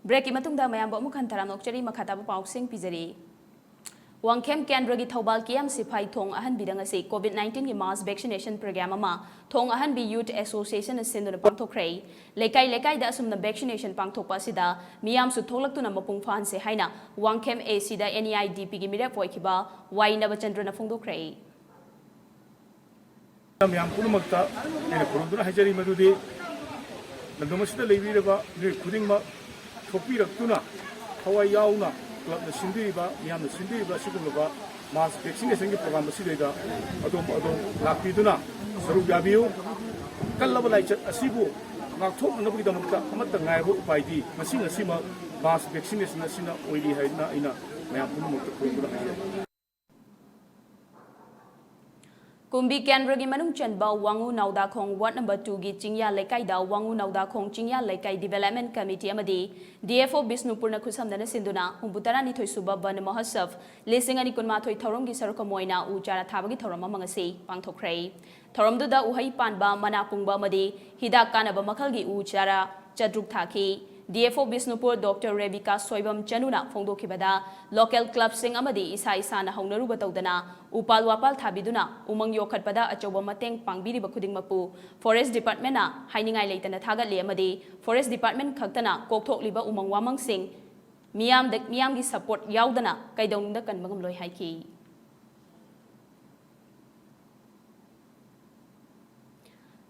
ꯕ꯭ꯔꯦꯛꯀꯤ ꯃꯇꯨꯡꯗ ꯃꯌꯥꯝꯕꯨ ꯑꯃꯨꯛ ꯍꯟꯅ ꯇꯔꯥꯝꯅ ꯑꯣꯛꯆꯔꯤ꯫ ꯃꯈꯥ ꯇꯥꯕ ꯄꯥꯎꯁꯤꯡ ꯄꯤꯖꯔꯤ꯫ ꯋꯥꯡꯈꯦꯝ ꯀꯦꯟꯗ꯭ꯔꯒꯤ ꯊꯧꯕꯥꯜ ꯀꯦ ꯑꯦꯝ ꯁꯤꯐꯥꯏ ꯊꯣꯡ ꯑꯍꯟꯕꯤꯗ ꯉꯁꯤ ꯀꯣꯚꯤꯗ ꯅꯥꯏꯟꯇꯤꯟꯒꯤ ꯃꯥꯁ ꯚꯦꯛꯁꯤꯅꯦꯁꯟ ꯄ꯭ꯔꯣꯒ꯭ꯔꯥꯝ ꯑꯃ ꯊꯣꯡ ꯑꯍꯟꯕꯤ ꯌꯨꯊ ꯑꯦꯁꯣꯁꯤꯌꯦꯁꯟꯅ ꯁꯤꯟꯗꯨꯅ ꯄꯥꯡꯊꯣꯛꯈ꯭ꯔꯦ꯫ ꯂꯩꯀꯥꯏ ꯂꯩꯀꯥꯏꯗ ꯑꯁꯨꯝꯅ ꯚꯦꯛꯁꯤꯅꯦꯁꯟ ꯄꯥꯡꯊꯣꯛꯄ ꯑꯁꯤꯗ ꯃꯤꯌꯥꯝꯁꯨ ꯊꯣꯛꯂꯛꯇꯨꯅ ꯃꯄꯨꯡ ꯐꯥꯍꯟꯁꯦ ꯍꯥꯏꯅ ꯋꯥꯡꯈꯦꯝ ꯑꯦ ꯁꯤꯗ ꯑꯦꯟ ꯏ ꯑꯥꯏ ꯗꯤ ꯄꯤꯒꯤ ꯃꯤꯔꯦꯞ ꯑꯣꯏꯈꯤꯕ ꯋꯥꯏ ꯅꯕꯆꯟꯗ꯭ꯔꯅ ꯐꯣꯡꯗꯣꯛꯈ꯭ꯔꯦ꯫ ꯃꯌꯥꯝ ꯄꯨꯝꯅꯃꯛꯇ ꯑꯩꯅ ꯈꯨꯔꯨꯝꯗꯨꯅ ꯍꯥꯏꯖꯔꯤ ꯃꯗꯨꯗꯤ, ꯂꯝꯗꯝ ꯑꯁꯤꯗ ꯂꯩꯕꯤꯔꯕ ꯃꯤꯑꯣꯏ ꯈꯨꯗꯤꯡꯃꯛ ꯊꯣꯛꯄꯤꯔꯛꯇꯨꯅ, ꯊꯋꯥꯏ ꯌꯥꯎꯅ ꯀ꯭ꯂꯕꯅ ꯁꯤꯟꯕꯤꯔꯤꯕ, ꯃꯤꯌꯥꯝꯅ ꯁꯤꯟꯕꯤꯔꯤꯕ ꯑꯁꯤꯒꯨꯝꯂꯕ ꯃꯥꯁ ꯚꯦꯛꯁꯤꯅꯦꯁꯟꯒꯤ ꯄ꯭ꯔꯣꯒ꯭ꯔꯥꯝ ꯑꯁꯤꯗꯩꯗ ꯑꯗꯣꯝ ꯑꯗꯣꯝ ꯂꯥꯛꯄꯤꯗꯨꯅ ꯁꯔꯨꯛ ꯌꯥꯕꯤꯌꯨ꯫ ꯀꯜꯂꯕ ꯂꯥꯏꯆꯠ ꯑꯁꯤꯕꯨ ꯉꯥꯛꯊꯣꯛꯅꯅꯕꯒꯤꯗꯃꯛꯇ ꯑꯃꯠꯇ ꯉꯥꯏꯔꯕ ꯎꯄꯥꯏꯗꯤ ꯉꯁꯤ ꯉꯁꯤꯃꯛ ꯃꯥꯁ ꯚꯦꯛꯁꯤꯅꯦꯁꯟ ꯑꯁꯤꯅ ꯑꯣꯏꯔꯤ ꯍꯥꯏꯗꯨꯅ ꯑꯩꯅ ꯃꯌꯥꯝ ꯄꯨꯝꯅꯃꯛꯇ ꯈꯨꯔꯨꯝꯗꯨꯅ ꯍꯥꯏꯖꯔꯤ꯫ ꯀꯨꯝꯕꯤ ꯀꯦꯟꯗ꯭ꯔꯒꯤ ꯃꯅꯨꯡ ꯆꯟꯕ ꯋꯥꯉꯨ ꯅꯥꯎꯗꯥꯈꯣꯡ ꯋꯥꯔꯗ ꯅꯝꯕꯔ ꯇꯨꯒꯤ ꯆꯤꯡꯌꯥ ꯂꯩꯀꯥꯏꯗ ꯋꯥꯉꯨ ꯅꯥꯎꯗꯥꯈꯣꯡ ꯆꯤꯡꯌꯥ ꯂꯩꯀꯥꯏ ꯗꯤꯚꯦꯂꯞꯃꯦꯟ ꯀꯃꯤꯇꯤ ꯑꯃꯗꯤ ꯗꯤ ꯑꯦꯐ ꯑꯣ ꯕꯤꯁꯅꯨꯄꯨꯔꯅ ꯈꯨꯠꯁꯝꯅꯅ ꯁꯤꯟꯗꯨꯅ ꯍꯨꯝꯐꯨ ꯇꯔꯥꯅꯤꯊꯣꯏ ꯁꯨꯕ ꯕꯟ ꯃꯍꯣꯠꯁꯕ ꯂꯤꯁꯤꯡ ꯑꯅꯤ ꯀꯨꯟꯃꯥꯊꯣꯏ ꯊꯧꯔꯝꯒꯤ ꯁꯔꯨꯛ ꯑꯃ ꯑꯣꯏꯅ ꯎ ꯆꯥꯔꯥ ꯊꯥꯕꯒꯤ ꯊꯧꯔꯝ ꯑꯃ ꯉꯁꯤ ꯄꯥꯡꯊꯣꯛꯈ꯭ꯔꯦ꯫ ꯊꯧꯔꯝꯗꯨꯗ ꯎꯍꯩ ꯄꯥꯟꯕ, ꯃꯅꯥ ꯄꯨꯡꯕ ꯑꯃꯗꯤ ꯍꯤꯗꯥꯛ ꯀꯥꯟꯅꯕ ꯃꯈꯜꯒꯤ ꯎ ꯆꯥꯔꯥ ꯆꯥꯇ꯭ꯔꯨꯛ ꯊꯥꯈꯤ꯫ D F O Bishnupur doctor Rebika Soibam ꯆꯅꯨꯅ ꯐꯣꯡꯗꯣꯛꯈꯤꯕꯗ, ꯂꯣꯀꯦꯜ ꯀ꯭ꯂꯕꯁꯤꯡ ꯑꯃꯗꯤ ꯏꯁꯥ ꯏꯁꯥꯅ ꯍꯧꯅꯔꯨꯕ ꯇꯧꯗꯅ ꯎꯄꯥꯜ ꯋꯥꯄꯥꯜ ꯊꯥꯕꯤꯗꯨꯅ ꯎꯃꯪ ꯌꯣꯛꯈꯠꯄꯗ ꯑꯆꯧꯕ ꯃꯇꯦꯡ ꯄꯥꯡꯕꯤꯔꯤꯕ ꯈꯨꯗꯤꯡꯃꯛꯄꯨ ꯐꯣꯔꯦꯁ ꯗꯤꯄꯥꯔꯠꯃꯦꯟꯅ ꯍꯥꯏꯅꯤꯡꯉꯥꯏ ꯂꯩꯇꯅ ꯊꯥꯒꯠꯂꯤ ꯑꯃꯗꯤ ꯐꯣꯔꯦꯁ ꯗꯤꯄꯥꯔꯠꯃꯦꯟ ꯈꯛꯇꯅ ꯀꯣꯛꯊꯣꯛꯂꯤꯕ ꯎꯃꯪ ꯋꯥꯃꯪꯁꯤꯡ ꯃꯤꯌꯥꯝꯗ, ꯃꯤꯌꯥꯝꯒꯤ ꯁꯄꯣꯔꯠ ꯌꯥꯎꯗꯅ ꯀꯩꯗꯧꯅꯨꯡꯗ ꯀꯟꯕ ꯉꯝꯂꯣꯏ ꯍꯥꯏꯈꯤ꯫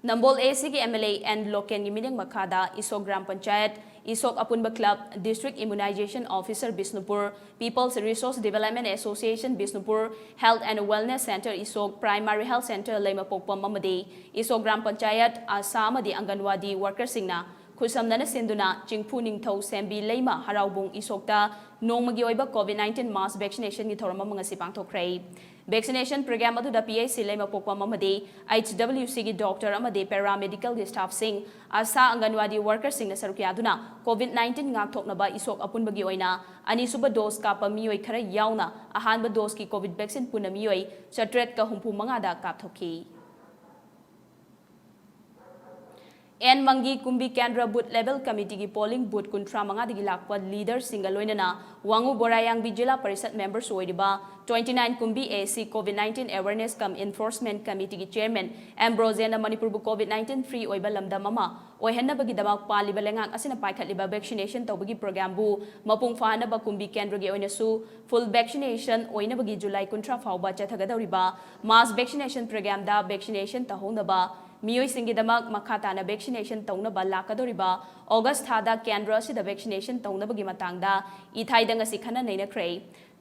ꯅꯝꯕꯣꯜ ꯑꯦ ꯁꯤꯒꯤ ꯑꯦꯝ ꯑꯦꯜ ꯑꯦ ꯑꯦꯟ ꯂꯣꯀꯦꯟꯒꯤ ꯃꯤꯠꯌꯦꯡ ꯃꯈꯥꯗ ꯏꯁꯣꯛ ꯒ꯭ꯔꯥꯝ ꯄꯟꯆꯥꯌꯠ, ꯏꯁꯣꯛ ꯑꯄꯨꯟꯕ club, District Immunization Officer Bishnupur, People's Resource Development Association Bishnupur, Health and Wellness Centre ꯏꯁꯣꯛ, Primary Health Centre ꯂꯩꯃꯄꯣꯛꯄꯝ ꯑꯃꯗꯤ ꯏꯁꯣꯛ ꯒ꯭ꯔꯥꯝ ꯄꯟꯆꯥꯌꯠ, ꯑꯁꯥ ꯑꯃꯗꯤ ꯑꯪꯒꯟꯋꯥꯗꯤ ꯋꯥꯔꯀꯔꯁꯤꯡꯅ ꯈꯨꯠꯁꯝꯅꯅ ꯁꯤꯟꯗꯨꯅ ꯆꯤꯡꯐꯨ ꯅꯤꯡꯊꯧ ꯁꯦꯝꯕꯤ ꯂꯩꯃ ꯍꯔꯥꯎꯕꯨꯡ ꯏꯁꯣꯛꯇ ꯅꯣꯡꯃꯒꯤ ꯑꯣꯏꯕ COVID nineteen mass vaccinationꯒꯤ ꯊꯧꯔꯝ ꯑꯃ ꯉꯁꯤ ꯄꯥꯡꯊꯣꯛꯈ꯭ꯔꯦ꯫ Vaccination program ꯑꯗꯨꯗ P H C ꯂꯩꯃꯄꯣꯛꯄꯝ ꯑꯃꯗꯤ H W Cꯒꯤ doctor ꯑꯃꯗꯤ paramedicalꯒꯤ staffꯁꯤꯡ, ꯑꯁꯥ ꯑꯪꯒꯟꯋꯥꯗꯤ workerꯁꯤꯡꯅ ꯁꯔꯨꯛ ꯌꯥꯗꯨꯅ COVID nineteen ꯉꯥꯛꯊꯣꯛꯅꯕ ꯏꯁꯣꯛ ꯑꯄꯨꯟꯕꯒꯤ ꯑꯣꯏꯅ ꯑꯅꯤꯁꯨꯕ dose ꯀꯥꯞꯄ ꯃꯤꯑꯣꯏ ꯈꯔ ꯌꯥꯎꯅ ꯑꯍꯥꯟꯕ doseꯀꯤ COVID vaccine ꯄꯨꯟꯅ ꯃꯤꯑꯣꯏ ꯆꯥꯇ꯭ꯔꯦꯠꯀ ꯍꯨꯝꯐꯨ ꯃꯉꯥꯗ ꯀꯥꯞꯊꯣꯛꯈꯤ꯫ ꯑꯦꯟ ꯃꯪꯒꯤ ꯀꯨꯝꯕꯤ ꯀꯦꯟꯗ꯭ꯔ booth level committeeꯒꯤ polling booth ꯀꯨꯟꯊ꯭ꯔꯥ ꯃꯉꯥꯗꯒꯤ ꯂꯥꯛꯄ leaderꯁꯤꯡꯒ ꯂꯣꯏꯅꯅ ꯋꯥꯉꯨ ꯕꯣꯔꯥꯌꯥꯡꯕꯤ ꯖꯤꯂꯥ ꯄꯔꯤꯁꯠ memberꯁꯨ ꯑꯣꯏꯔꯤꯕ twenty nine Kumbi A C COVID nineteen awareness cum enforcement committeeꯒꯤ chairman ꯑꯦꯝ ꯕ꯭ꯔꯣꯖꯦꯟꯅ ꯃꯅꯤꯄꯨꯔꯕꯨ COVID nineteen free ꯑꯣꯏꯕ ꯂꯝꯗꯝ ꯑꯃ ꯑꯣꯏꯍꯟꯅꯕꯒꯤꯗꯃꯛ ꯄꯥꯜꯂꯤꯕ ꯂꯩꯉꯥꯛ ꯑꯁꯤꯅ ꯄꯥꯏꯈꯠꯂꯤꯕ vaccination ꯇꯧꯕꯒꯤ programꯕꯨ ꯃꯄꯨꯡ ꯐꯥꯍꯟꯅꯕ ꯀꯨꯝꯕꯤ ꯀꯦꯟꯗ꯭ꯔꯒꯤ ꯑꯣꯏꯅꯁꯨ full vaccination ꯑꯣꯏꯅꯕꯒꯤ ꯖꯨꯂꯥꯏ ꯀꯨꯟꯊ꯭ꯔꯥ ꯐꯥꯎꯕ ꯆꯠꯊꯒꯗꯧꯔꯤꯕ mass vaccination programꯗ vaccination ꯇꯧꯍꯧꯅꯕ ꯃꯤꯑꯣꯏꯁꯤꯡꯒꯤꯗꯃꯛ ꯃꯈꯥ ꯇꯥꯅ vaccination ꯇꯧꯅꯕ ꯂꯥꯛꯀꯗꯧꯔꯤꯕ ꯑꯣꯒꯁ ꯊꯥꯗ ꯀꯦꯟꯗ꯭ꯔ ꯑꯁꯤꯗ vaccination ꯇꯧꯅꯕꯒꯤ ꯃꯇꯥꯡꯗ ꯏꯊꯥꯏꯗ ꯉꯁꯤ ꯈꯟꯅ ꯅꯩꯅꯈ꯭ꯔꯦ꯫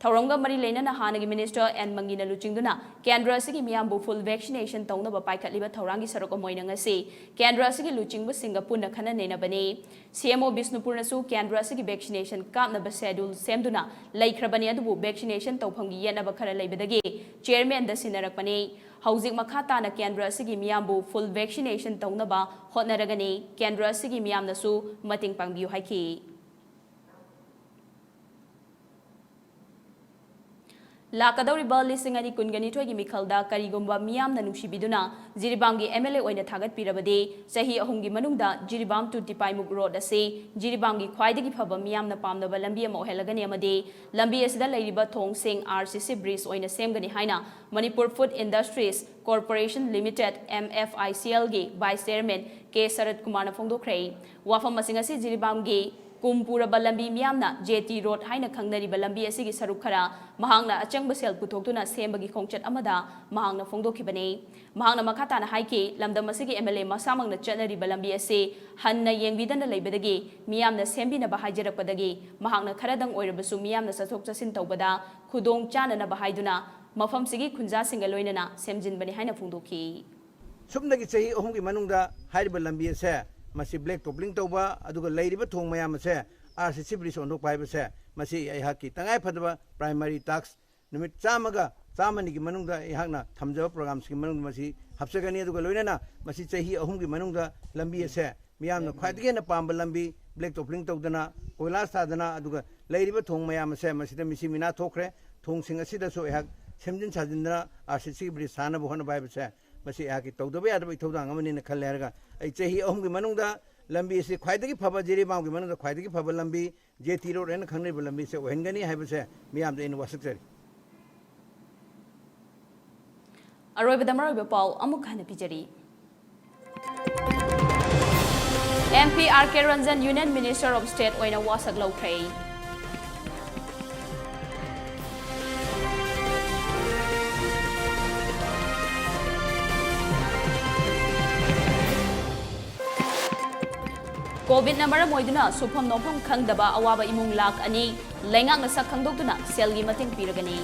ꯊꯧꯔꯝꯒ ꯃꯔꯤ ꯂꯩꯅꯅ ꯍꯥꯟꯅꯒꯤ minister ꯑꯦꯟ ꯃꯪꯒꯤꯅ ꯂꯨꯆꯤꯡꯗꯨꯅ ꯀꯦꯟꯗ꯭ꯔ ꯑꯁꯤꯒꯤ ꯃꯤꯌꯥꯝꯕꯨ full vaccination ꯇꯧꯅꯕ ꯄꯥꯏꯈꯠꯂꯤꯕ ꯊꯧꯔꯥꯡꯒꯤ ꯁꯔꯨꯛ ꯑꯃ ꯑꯣꯏꯅ ꯉꯁꯤ ꯀꯦꯟꯗ꯭ꯔ ꯑꯁꯤꯒꯤ ꯂꯨꯆꯤꯡꯕꯁꯤꯡꯒ ꯄꯨꯟꯅ ꯈꯟꯅ ꯅꯩꯅꯕꯅꯤ꯫ C M O ꯕꯤꯁꯅꯨꯄꯨꯔꯅꯁꯨ ꯀꯦꯟꯗ꯭ꯔ ꯑꯁꯤꯒꯤ vaccination ꯀꯥꯞꯅꯕ schedule ꯁꯦꯝꯗꯨꯅ ꯂꯩꯈ꯭ꯔꯕꯅꯤ, ꯑꯗꯨꯕꯨ vaccination ꯇꯧꯐꯝꯒꯤ ꯌꯦꯠꯅꯕ ꯈꯔ ꯂꯩꯕꯗꯒꯤ chairmanꯗ ꯁꯤꯟꯅꯔꯛꯄꯅꯤ꯫ ꯍꯧꯖꯤꯛ ꯃꯈꯥ ꯇꯥꯅ ꯀꯦꯟꯗ꯭ꯔ ꯑꯁꯤꯒꯤ ꯃꯤꯌꯥꯝꯕꯨ full vaccination ꯇꯧꯅꯕ ꯍꯣꯠꯅꯔꯒꯅꯤ꯫ ꯀꯦꯟꯗ꯭ꯔ ꯑꯁꯤꯒꯤ ꯃꯤꯌꯥꯝꯅꯁꯨ ꯃꯇꯦꯡ ꯄꯥꯡꯕꯤꯌꯨ ꯍꯥꯏꯈꯤ꯫ ꯂꯥꯛꯀꯗꯧꯔꯤꯕ ꯂꯤꯁꯤꯡ ꯑꯅꯤ ꯀꯨꯟꯒ ꯅꯤꯊꯣꯏꯒꯤ ꯃꯤꯈꯜꯗ ꯀꯔꯤꯒꯨꯝꯕ ꯃꯤꯌꯥꯝꯅ ꯅꯨꯡꯁꯤꯕꯤꯗꯨꯅ ꯖꯤꯔꯤꯕꯥꯝꯒꯤ M L A ꯑꯣꯏꯅ ꯊꯥꯒꯠꯄꯤꯔꯕꯗꯤ, ꯆꯍꯤ ꯑꯍꯨꯝꯒꯤ ꯃꯅꯨꯡꯗ ꯖꯤꯔꯤꯕꯥꯝ to ꯇꯤꯄꯥꯏꯃꯨꯛ road ꯑꯁꯤ ꯖꯤꯔꯤꯕꯥꯝꯒꯤ ꯈ꯭ꯋꯥꯏꯗꯒꯤ ꯐꯕ ꯃꯤꯌꯥꯝꯅ ꯄꯥꯝꯅꯕ ꯂꯝꯕꯤ ꯑꯃ ꯑꯣꯏꯍꯜꯂꯒꯅꯤ ꯑꯃꯗꯤ ꯂꯝꯕꯤ ꯑꯁꯤꯗ ꯂꯩꯔꯤꯕ ꯊꯣꯡꯁꯤꯡ R C C bridge ꯑꯣꯏꯅ ꯁꯦꯝꯒꯅꯤ ꯍꯥꯏꯅ Manipur Food Industries Corporation Limited, M F I C L ꯒꯤ vice chairman ꯀꯦ ꯁꯔꯠ ꯀꯨꯃꯥꯔꯅ ꯐꯣꯡꯗꯣꯛꯈ꯭ꯔꯦ꯫ ꯋꯥꯐꯝ ꯑꯁꯤꯡ ꯑꯁꯤ ꯖꯤꯔꯤꯕꯥꯝꯒꯤ ꯀꯨꯝ ꯄꯨꯔꯕ ꯂꯝꯕꯤ ꯃꯤꯌꯥꯝꯅ ꯖꯦ ꯇꯤ ꯔꯣꯗ ꯍꯥꯏꯅ ꯈꯪꯅꯔꯤꯕ ꯂꯝꯕꯤ ꯑꯁꯤꯒꯤ ꯁꯔꯨꯛ ꯈꯔ ꯃꯍꯥꯛꯅ ꯑꯆꯪꯕ ꯁꯦꯜ ꯄꯨꯊꯣꯛꯇꯨꯅ ꯁꯦꯝꯕꯒꯤ ꯈꯣꯡꯆꯠ ꯑꯃꯗ ꯃꯍꯥꯛꯅ ꯐꯣꯡꯗꯣꯛꯈꯤꯕꯅꯤ꯫ ꯃꯍꯥꯛꯅ ꯃꯈꯥ ꯇꯥꯅ ꯍꯥꯏꯈꯤ, ꯂꯝꯗꯝ ꯑꯁꯤꯒꯤ ꯑꯦꯝ ꯑꯦꯜ ꯑꯦ ꯃꯁꯥꯃꯛꯅ ꯆꯠꯅꯔꯤꯕ ꯂꯝꯕꯤ ꯑꯁꯤ ꯍꯟꯅ ꯌꯦꯡꯕꯤꯗꯅ ꯂꯩꯕꯗꯒꯤ ꯃꯤꯌꯥꯝꯅ ꯁꯦꯝꯕꯤꯅꯕ ꯍꯥꯏꯖꯔꯛꯄꯗꯒꯤ ꯃꯍꯥꯛꯅ ꯈꯔꯗꯪ ꯑꯣꯏꯔꯕꯁꯨ ꯃꯤꯌꯥꯝꯅ ꯆꯠꯊꯣꯛ ꯆꯠꯁꯤꯟ ꯇꯧꯕꯗ ꯈꯨꯗꯣꯡ ꯆꯥꯅꯅꯕ ꯍꯥꯏꯗꯨꯅ ꯃꯐꯝꯁꯤꯒꯤ ꯈꯨꯟꯖꯥꯁꯤꯡꯒ ꯂꯣꯏꯅꯅ ꯁꯦꯝꯖꯤꯟꯕꯅꯤ ꯍꯥꯏꯅ ꯐꯣꯡꯗꯣꯛꯈꯤ꯫ ꯁꯨꯞꯅꯒꯤ ꯆꯍꯤ ꯑꯍꯨꯝꯒꯤ ꯃꯅꯨꯡꯗ ꯍꯥꯏꯔꯤꯕ ꯂꯝꯕꯤ ꯑꯁꯦ ꯃꯁꯤ ꯕ꯭ꯂꯦꯛ ꯇꯣꯞꯄꯤꯡ ꯇꯧꯕ, ꯑꯗꯨꯒ ꯂꯩꯔꯤꯕ ꯊꯣꯡ ꯃꯌꯥꯝ ꯑꯁꯦ ꯑꯥꯔ ꯁꯤ ꯁꯤ ꯕ꯭ꯔꯤꯖ ꯑꯣꯟꯊꯣꯛꯄ ꯍꯥꯏꯕꯁꯦ ꯃꯁꯤ ꯑꯩꯍꯥꯛꯀꯤ ꯇꯉꯥꯏ ꯐꯗꯕ ꯄ꯭ꯔꯥꯏꯃꯔꯤ ꯇꯥꯛꯁ ꯅꯨꯃꯤꯠ ꯆꯥꯝꯃꯒ ꯆꯥꯝꯃꯅꯤꯒꯤ ꯃꯅꯨꯡꯗ ꯑꯩꯍꯥꯛꯅ ꯊꯝꯖꯕ ꯄ꯭ꯔꯣꯒ꯭ꯔꯥꯝꯁꯤꯒꯤ ꯃꯅꯨꯡꯗ ꯃꯁꯤ ꯍꯥꯞꯆꯒꯅꯤ꯫ ꯑꯗꯨꯒ ꯂꯣꯏꯅꯅ ꯃꯁꯤ ꯆꯍꯤ ꯑꯍꯨꯝꯒꯤ ꯃꯅꯨꯡꯗ ꯂꯝꯕꯤ ꯑꯁꯦ ꯃꯤꯌꯥꯝꯅ ꯈ꯭ꯋꯥꯏꯗꯒꯤ ꯍꯦꯟꯅ ꯄꯥꯝꯕ ꯂꯝꯕꯤ, ꯕ꯭ꯂꯦꯛ ꯇꯣꯞꯄꯤꯡ ꯇꯧꯗꯅ, ꯀꯣꯏꯂꯥꯁ ꯊꯥꯗꯅ, ꯑꯗꯨꯒ ꯂꯩꯔꯤꯕ ꯊꯣꯡ ꯃꯌꯥꯝ ꯑꯁꯦ ꯃꯁꯤꯗ ꯃꯤꯁꯤ ꯃꯤꯅꯥ ꯊꯣꯛꯈ꯭ꯔꯦ꯫ ꯊꯣꯡꯁꯤꯡ ꯑꯁꯤꯗꯁꯨ ꯑꯩꯍꯥꯛ ꯁꯦꯝꯖꯤꯟ ꯁꯥꯖꯤꯟꯗꯅ ꯑꯥꯔ ꯁꯤ ꯁꯤ ꯕ꯭ꯔꯤꯖ ꯁꯥꯅꯕ ꯍꯣꯠꯅꯕ ꯍꯥꯏꯕꯁꯦ ꯃꯁꯤ ꯑꯩꯍꯥꯛꯀꯤ ꯇꯧꯗꯕ ꯌꯥꯗꯕ ꯏꯊꯧꯗꯥꯡ ꯑꯃꯅꯤꯅ ꯈꯜꯂꯦ꯫ ꯍꯥꯏꯔꯒ ꯑꯩ ꯆꯍꯤ ꯑꯍꯨꯝꯒꯤ ꯃꯅꯨꯡꯗ ꯂꯝꯕꯤ ꯑꯁꯤ ꯈ꯭ꯋꯥꯏꯗꯒꯤ ꯐꯕ, ꯖꯤꯔꯤꯕꯥꯝꯒꯤ ꯃꯅꯨꯡꯗ ꯈ꯭ꯋꯥꯏꯗꯒꯤ ꯐꯕ ꯂꯝꯕꯤ, ꯖꯦ ꯇꯤ ꯔꯣꯗ ꯍꯥꯏꯅ ꯈꯪꯅꯔꯤꯕ ꯂꯝꯕꯤꯁꯦ ꯑꯣꯏꯍꯟꯒꯅꯤ ꯍꯥꯏꯕꯁꯦ ꯃꯤꯌꯥꯝꯗ ꯑꯩꯅ ꯋꯥꯁꯛꯆꯔꯤ꯫ ꯑꯔꯣꯏꯕꯗ ꯃꯔꯨꯑꯣꯏꯕ ꯄꯥꯎ ꯑꯃꯨꯛ ꯍꯟꯅ ꯄꯤꯖꯔꯤ꯫ M P R K Ranjan Union Minister of State ꯑꯣꯏꯅ ꯋꯥꯁꯛ ꯂꯧꯈ꯭ꯔꯦ꯫ ꯀꯣꯚꯤꯗꯅ ꯃꯔꯝ ꯑꯣꯏꯗꯨꯅ ꯁꯨꯐꯝ ꯅꯣꯝꯐꯝ ꯈꯪꯗꯕ ꯑꯋꯥꯕ ꯏꯃꯨꯡ ꯂꯥꯈ ꯑꯅꯤ ꯂꯩꯉꯥꯛꯅ ꯁꯛ ꯈꯪꯗꯣꯛꯇꯨꯅ ꯁꯦꯜꯒꯤ ꯃꯇꯦꯡ ꯄꯤꯔꯒꯅꯤ꯫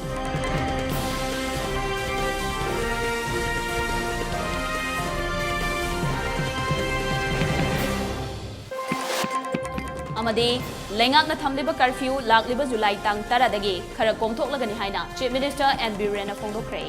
ꯑꯃꯗꯤ ꯂꯩꯉꯥꯛꯅ ꯊꯝꯂꯤꯕ ꯀꯔꯐ꯭ꯌꯨ ꯂꯥꯛꯂꯤꯕ ꯖꯨꯂꯥꯏ ꯇꯥꯡ ꯇꯔꯥꯗꯒꯤ ꯈꯔ ꯀꯣꯝꯊꯣꯛꯂꯒꯅꯤ ꯍꯥꯏꯅ Chief Minister ꯑꯦꯟ ꯕꯤꯔꯦꯟꯅ ꯐꯣꯡꯗꯣꯛꯈ꯭ꯔꯦ꯫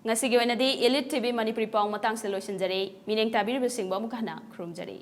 ꯉꯁꯤꯒꯤ ꯑꯣꯏꯅꯗꯤ Elite ꯇꯤ ꯚꯤ ꯃꯅꯤꯄꯨꯔꯤ ꯄꯥꯎ ꯃꯇꯥꯡꯁꯤꯗ ꯂꯣꯏꯁꯤꯟꯖꯔꯦ꯫ ꯃꯤꯠꯌꯦꯡ ꯇꯥꯕꯤꯔꯤꯕꯁꯤꯡꯕꯨ ꯑꯃꯨꯛ ꯍꯟꯅ ꯈꯨꯔꯨꯝꯖꯔꯤ꯫